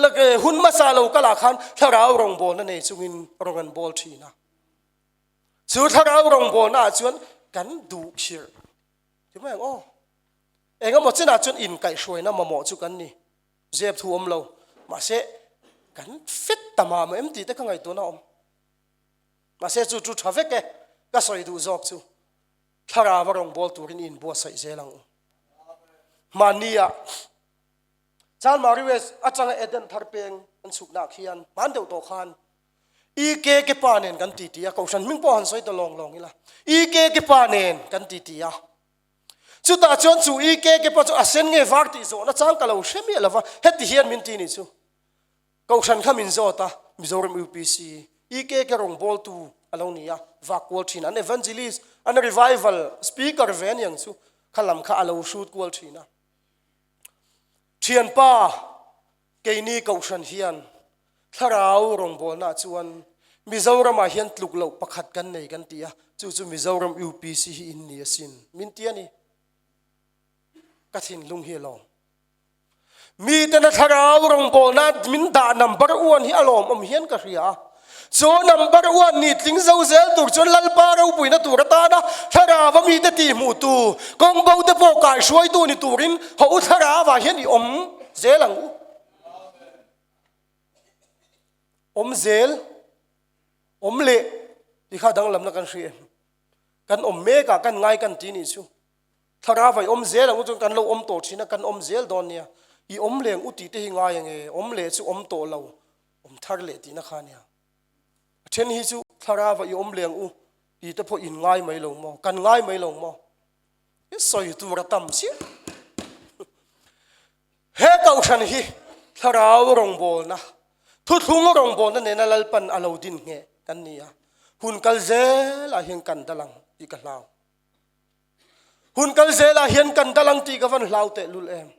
lo hun hmasa lo kalah khan thlarau rawngbawlna nei chungin rawng an bawl thin a. Chu thlarau rawngbawlna ah chuan kan duh khirh ti mai ang aw. Engemaw chinah chuan inkaihhruaina mamawh chu kan ni. Zep thu awm lo. Mahse kan fit ta mah mah em tih te ka ngaihtuahna a awm. Mahse chu chu tha vek e, ka sawi duh zawk chu thlarau a rawngbâwl turin i inbuatsaih zel ang u. Hmanni-ah Chanmari West atanga Eden thar peng an chhuknaah khian hman deuh tawh khan EK ke pa nen kan titi a, Kohhran hming pawh han sawi ta lawng lawng ila, EK ke pa nen kan titi a. Chutah chuan chu EK ke pa chu a sen nge var tih zawhna chang ka lo hre miah lova, heti hian min ti ni chu. Kohhran kha min zawt a, Mizoram UPC, EK ke rawngbawltu a lo ni a, vak kual thin, an evangelist, an revival speaker ve aniang chu, kha lam kha a lo hrut kual thin a. Thianpa, keini Kohhran hian thlarau rawngbawlnaah chuan Mizoramah hian tluk loh pakhat kan nei kan ti a, chu chu Mizoram UPC hi in ni asin min ti a ni. Ka thinlung hi a lawm. Mitena thlarau rawngbawlna min dah number one hi a lawmawm hian ka hria a. Chu number one ni tling zo zel tur chuan Lalpa ropuina tur atana thlarava mite tihhmuh tu, kawng bo te pawh kaihruaitu ni turin haw u thlarava hian i awm zel ang u. Awm zel, awm leh ti kha danglamna kan hria em? Kan awm mek a, kan ngai kan ti nih chu. Thlarava i awm zel ang u chuan kan lo awm tawh thin a, kan awm zel dawn nia. I awm leh ang u tih te hi ngai ange, awm leh chu awm tawh lo. Awm thar leh tihna kha ania. A then hi chu thlarava i awm leng u tih te pawh in ngai mai lo maw? Kan ngai mai lo maw? I sawi tur a tam chiah. He kohhran hi thlarau rawngbawlna, thuthlung rawngbawlna nena Lalpan a lo din ngheh kan ni a. Hun kal zelah hian kan dal ang tih ka hlau. Hun kal zelah hian kan dal ang tih ka van hlau tehlul em.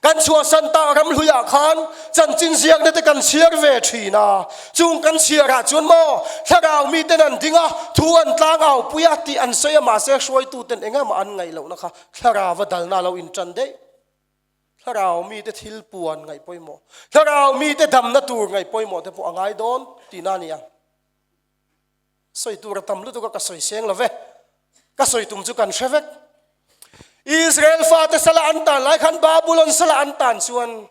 Kan chhuahsan tak ramhluiah khan chanchin ziakna te kan chhiar ve thin a, chung kan chhiarah chuan maw thlarau miten an ding a, thu an tlang au pui a tih an sawi a, mahse hruaituten engemaw an ngaih lohna kha thlarau a dalna a lo intan daih. Thlarau mite thil puan ngaih pawimawh, thlarau mite damna tur ngaih pawimawh te pawh a ngai dawn tihna a ni ang. Sawi tur a tam lutuk a, ka sawi seng lo ve. Ka sawi tum chu kan hre vek. Israel fate sala an tan lai khan Babulon sala an tan chuan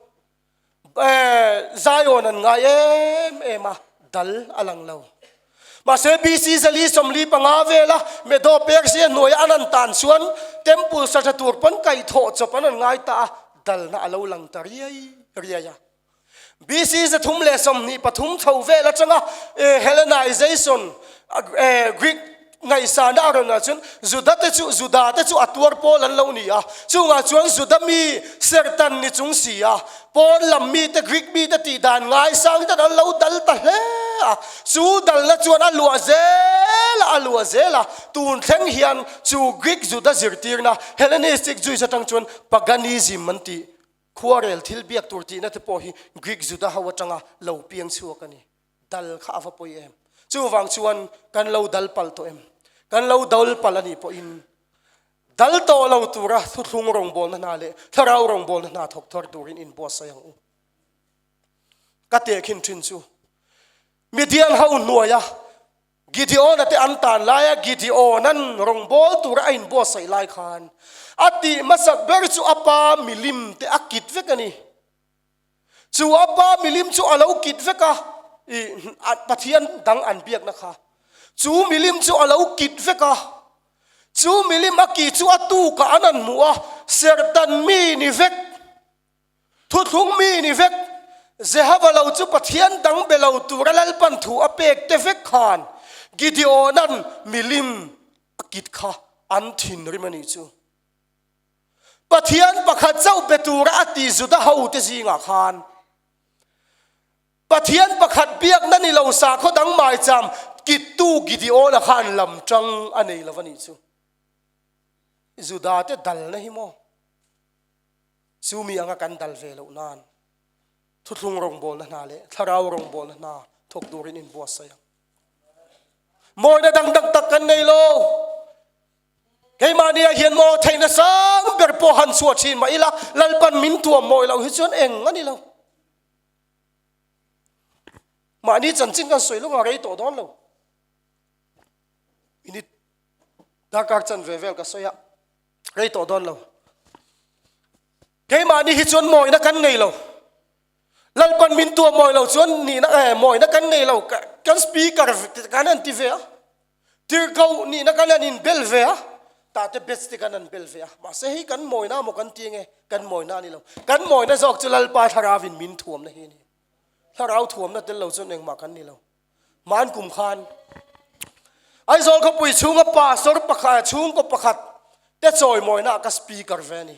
eh, Zion an ngai em em a, dal a lang lo. Mahse BC zali 45 vela Medo Persia hnuaia an an tan chuan temple sa tha tur pawn kaihthawh chawp an an ngai ta a, dalna a lo lang ta riai riai a. BC 323 chho vel atanga Hellenization, Greek ngaihsana a rawn ah chuan Juda te chu Juda te chu a tuar pawl an lo ni a, chungah chuan Juda mi serhtan ni chung si a, pawn lam mite Greek mite tih dan ngaisang ten an lo dal ta hle a, chu dalna chuan a luah zel a, a luah zel a, tun thleng hian chu Greek Juda zirtirna Hellenistic Jewish atang chuan Paganism an tih Khuarel thil biak tur tihna te pawh hi Greek Juda ho atanga lo piang chhuak a ni. Dal kha a va pawi em? Chuvang chuan kan lo dal pal tawh em? Kan lo dal pal a nih pawhin dal tawh lo tura thuthlung rawngbawlna hna leh thlarau rawngbawlna hna thawk thar turin inbuatsaih ang u. Ka tehkhin thin chu Midian ho hnuaia Gideon-a te an tan laia Gideon-a'n rawngbâwl tura a inbuatsaih lai khan a tih hmasak ber chu a pa milim te a kit vek a ni. Chu a pa milim chu a lo kit vek a, ih, Pathian dang an biakna kha. Chu milim chu a lo kit vek a, chu milim a kih chu a tukah an han hmuh a, serhtan mi ni vek. Thuthlung mi ni vek, Jehova lo chu Pathian dang be lo tura Lalpan thu a pek te vek khan Gideona'n milim a kit kha an thinrim a nih chu. Pathian pakhat chauh be tura a ti Juda hote zingah khan Pathian pakhat biakna ni lo sakhaw dang maicham kittu Gideona khan lamtang a nei lo a nih chu. Juda te dalna hi maw? Chu mi anga kan dal ve loh nan thuthlung rawngbawlna hna leh thlarau rawngbawlna hna thawk turin inbuatsaih ang. Mawina dang dang tak kan nei lo. Keimahni ah hian maw theihna sang ber pawh han chhuah thin mah ila Lalpan min tuam mawi loh hi chuan eng a ni lo. Mahni chanchin kan sawi lawng a rei tawh dawn lo. Darkar chanve vel ka sawi a, rei tawh dawn lo. Keimahni hi chuan mawina kan nei lo. Lalpan min tuah mawi lo chuan nihna eh mawina kan nei lo. Kan speaker kan han ti ve a, tirhkoh nihna kan han inbel ve a, tah te batch te kan han bel ve a. Mahse hei kan mawina maw kan ti nge? Kan mawina a ni lo. Kan mawina zawk chu Lalpa Thlarauin min thuamna hi a ni. Thlarau thuamna tel lo chuan engmah kan ni lo. Hman kum khan Aizawl khawpui chhunga pastor pakhat chhungkaw pakhat te chawimawina ah ka speaker ve a ni.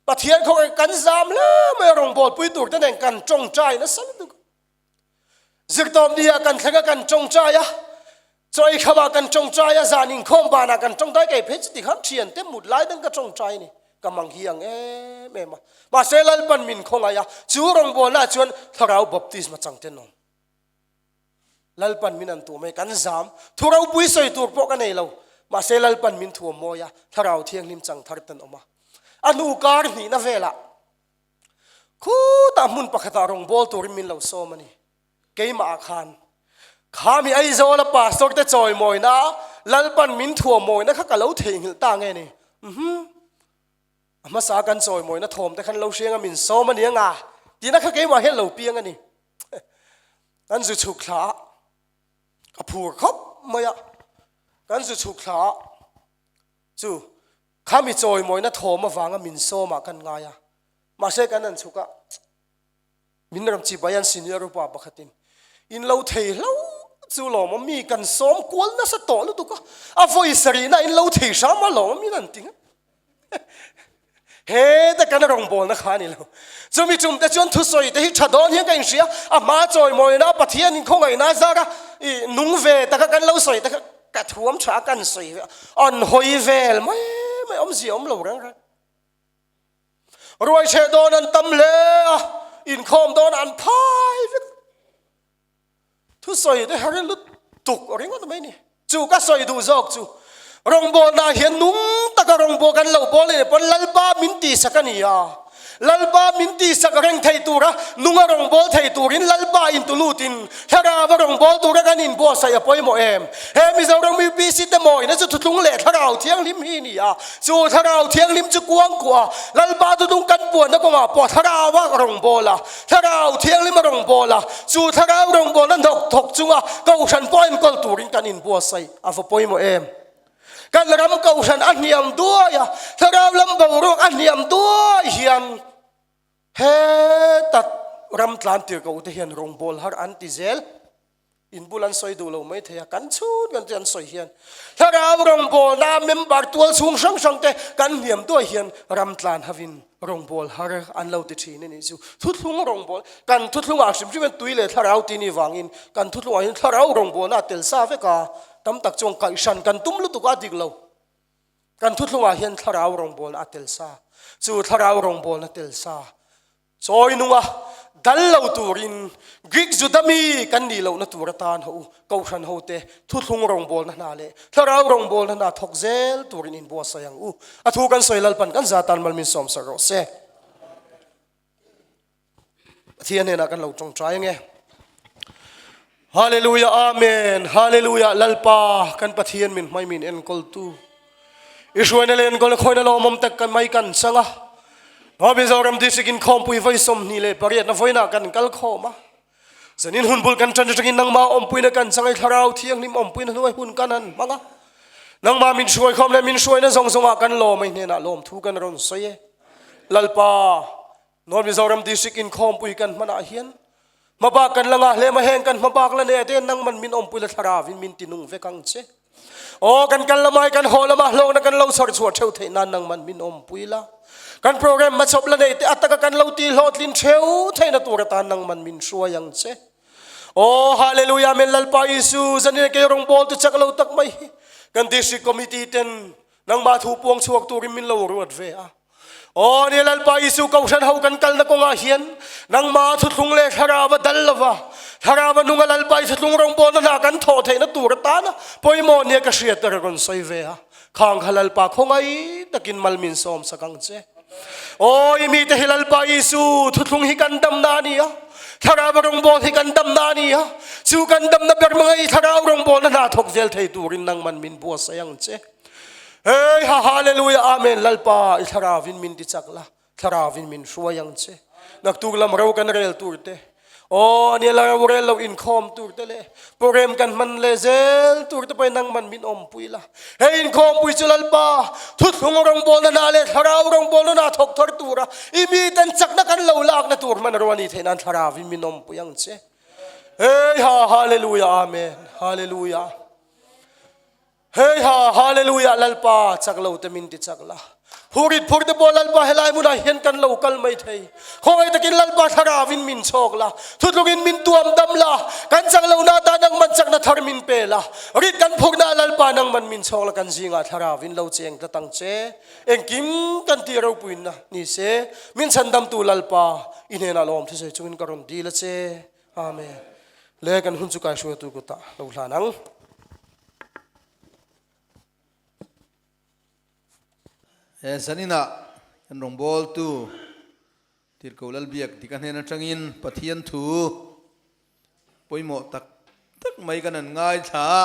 Pathian khaw kan zam hle mai a rawngbawlpui tur te nen kan tawngtai nasa lutuk. Zirtawp ni ah kan thleng a kan tawngtai a, chaw ei kham ah kan tawngtai a, zan inkhawm ban ah kan tawngtai kei phei chuti khan thian te mut lai dang ka tawngtai a ni. Ka mang hi ang em em a. Mahse Lalpan min khawngaih a, chu rawngbawlna ah chuan thlarau baptisma chang te an awm. Lalpan min an tuam e, kan zam. Thu ropui sawi tur pawh ka nei lo. Mahse Lalpan min thuam mawi a, Thlarau Thianghlim chang thar ten awm a. A hnu kar hnihna velah khutah hmun pakhatah rawngbâwl turin min lo sawm a ni. Keimahah khan khami Aizawla pastor te chawimawina Lalpan min thuam mawina kha ka lo theihnghilh ta nge ni? Uhmm. A hmasa kan chawimawina thawm te khan lo hriang a min sawm a ni anga tihna kha keimah hian lo piang a ni. Kan zu chhuk thla a, ka phur khawp mai a, kan zu chhuk thla a chu khami chawimawina thawm avanga min sawmah kan ngai a, mahse kan han chhuk a, min ram chi bai an senior upa pakhatin in lo thei hlo chu lawm a mi kan sawm kual nasa tawh lutuk a, a vawi sarihna in lo thei hram a lawm a min an ti nghat. Heta kan rawngbawlna kha a ni lo. Chumi tum te chuan thusawi te hi tha dawn hian ka inhria, a hma chawimawina Pathian in khawngaihna zara i nung ve taka kan lo sawi te kha ka thuam tha a kan sawi ve a, an hawi vel mai mai awmzia awm lo reng reng. Ruaicheh dawn an tam hle a, inkhawm dawn an phai vek. Thusawi te har lutuk a ringawt mai ni. Chu ka sawi duh zawk chu rawngbawlna hian nung taka rawngbâwl kan lo bawl leh pawn Lalpa min tihsak a ni a. Lalpa min tihsak reng thei tura nunga rawngbâwl thei turin Lalpa intu lutin thlarau a rawngbâwl tura kan inbuatsaih a pawimawh em? He Mizoram UPC te mawina chu thutlung leh thlarau thianghlim hi a ni a. Chu thlarau thianghlim chu kuangkuah Lalpa thutlung kan puanna kawngah pawh thlarau a rawngbâwl a. Thlarau Thianghlim a rawngbâwl a, chu Thlarau rawngbâwlna hnawk thawk chunga Kohhran pawh enkawl tûrin kan inbuatsaih a va pawimawh em? Kan ram Kohhran a hniam duai a, Thlarau lam boruak a hniam duai hian heta ram tlan tir ko te hian rawngbâwl har an ti zel. In bul an sawi duh lo mai thei a, kan chhun kan tih an sawi hian Thlarau rawngbawlna member tual chhung hrang hrang te kan hniam duai hian ram tlan hovin rawngbâwl har an lo ti thin a nih chu. Thuthlung rawngbâwl, kan thuthlungah hrim hrim hian tui leh thlarau tih ni vangin kan thuthlungah hian thlarau rawngbâwlna a tel sa vek a, tam tak chuan kaihhran kan tum lutuk a dik lo. Kan thuthlungah hian thlarau rawngbâwlna a tel sa, chu thlarau rawngbâwlna tel sa Chawi nunga dal lo turin Greek Juda mi kan nih lohna tur atan ho u, Kohhran hote thuthlung rawngbawlna hna leh thlarau rawngbawlna hna thawk zel turin inbuatsaih ang u. A thu kan sawi Lalpan kan za tan mal min sawm sak rawh se. Pathian hnenah kan lo tawngtai ange. Hallelujah Amen Hallelujah Lalpa kan Pathian min hmai min enkawltu i hruaina leh enkawlna khawina lawmawm tak kan mai kan chang a North Mizoram District in khawmpui vawi 28 na vawiinah kan kal khawm a zanin hun bul kan tan atangin nangma awmpuina kan chang a i thlarau thianghlim awmpuina hnuai hun kan han hmang a nangma min hruai khawm leh min hruaina zawng zawngah kan lawm a i hnenah lawmthu kan rawn sawi e Lalpa North Mizoram District inkhawmpui kan hmanah hian hmabak kan la ngah hle mai heng kan hmabak la nei te nangman min awmpui la thlarau in min ti nung vek ang che. Aw kan kal lamai kan haw lama hlawkna kan lo chhar chhuah theuh theih nan nangman min awmpui la. Kan program hmachhawp la nei te ataka kan lo ti hlawhtlin theuh theihna tur atan nangman min hruai ang che. Aw Hallelujah Amen Lalpa Isu zanin kei rawngbawl tu chak lo tak mai hi kan District Committee ten Nangmah thu puang chhuak turin min lo ruat ve a. Aw ni Lalpa Isu Kohhran ho kan kalna kawngah hian nangmah thuthlung leh thlarau a dal lova, thlarau a nunga Lalpa i thuthlung rawngbawlna hna kan thawh theihna tur atana pawimawh nia ka hriat ka rawn sawi ve a. Khang kha Lalpa khawngaih takin mal min sawm sak ang che. Aw i mite hi Lalpa Isu thuthlung hi kan damna a ni a, thlarau a rawngbâwl hi kan damna a ni a, chu kan damna ber hmanga i thlarau rawngbâwlna hna thawk zel thei turin nangman min buatsaih ang che. Hei ha Hallelujah Amen Lalpa i thlarau in min ti chak la thlarau in min hruai ang che. Naktuk lam ro kan rel tur te Aw ania la ro rel lo inkhawm tur te leh program kan hman leh zel tur te pawhin nangman min awmpui la. Hei inkhawmpui chu Lalpa thuthlung rawngbawlna na leh thlarau rawngbawlna na thawk thar tura i miten chakna kan lo lakna tur hmanrua ni theih nan thlarau in min awmpui ang che. Hei ha Hallelujah Amen Hallelujah. Hei ha, Hallelujah, Lalpa, chak lo te min ti chak la. Phurit phur te pawh Lalpa helai hmunah hian kan lo kal mai thei. Khawngaih takin Lalpa thlarauin min chhawk la, thutlungin min tuam dam la, kan chak lohna atan nangman chakna thar min pe la, rit kan phurna Lalpa nangman min chhawk la, kan zingah thlarauin lo cheng tlat ang che. Engkim kan tih ropuinna ni se, min chhandamtu Lalpa, i hnenah lawm thusawi chungin ka rawn dil a che. Amen. Le kan hun chu kai hruaitu kutah lo hlan ang. He zaninah kan rawngbawltu Tirhkoh Lalbiak dik a hnen atangin Pathian thu pawimawh tak tak mai kan han ngaithla a,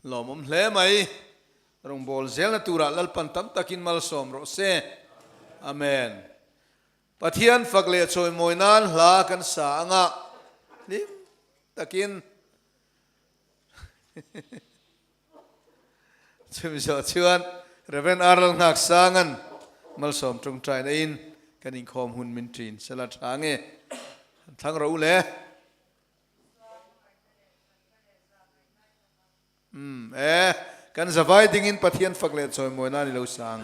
lawmawm hle mai. Rawngbâwl zelna turah Lalpan tam takin malsawm rawh se. Amen. Pathian fak leh chawimawi nan hla kan sa anga hlim takin chumi zawh chuan Rev. Arnold Nghaksanga'n malsawm tawngtai naiin kan inkhawm hun min ṭin sela ṭha nge han thlang rawh u le. Umm e, kan zavai dingin Pathian fak leh chawimawi nan i lo sang.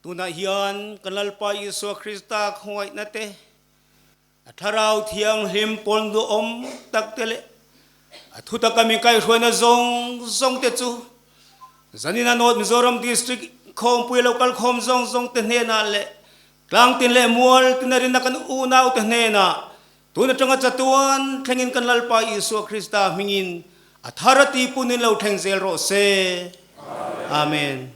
Tunah hian kan Lalpa Isua Krista khawngaihna te, a Thlarau Thianghlim pawn duhawm tak te leh a thutaka min kaihhruaina zawng zawng te chu Zanina North Mizoram District khawmpui lo kal khawm zawng zawng te hnenah leh Tlangtin leh mual tina rinna kan unau te hnenah tun atanga chatuan thlengin kan Lalpa Isua Krista hmingin a thar a tipunin lo thleng zel rawh se. Amen.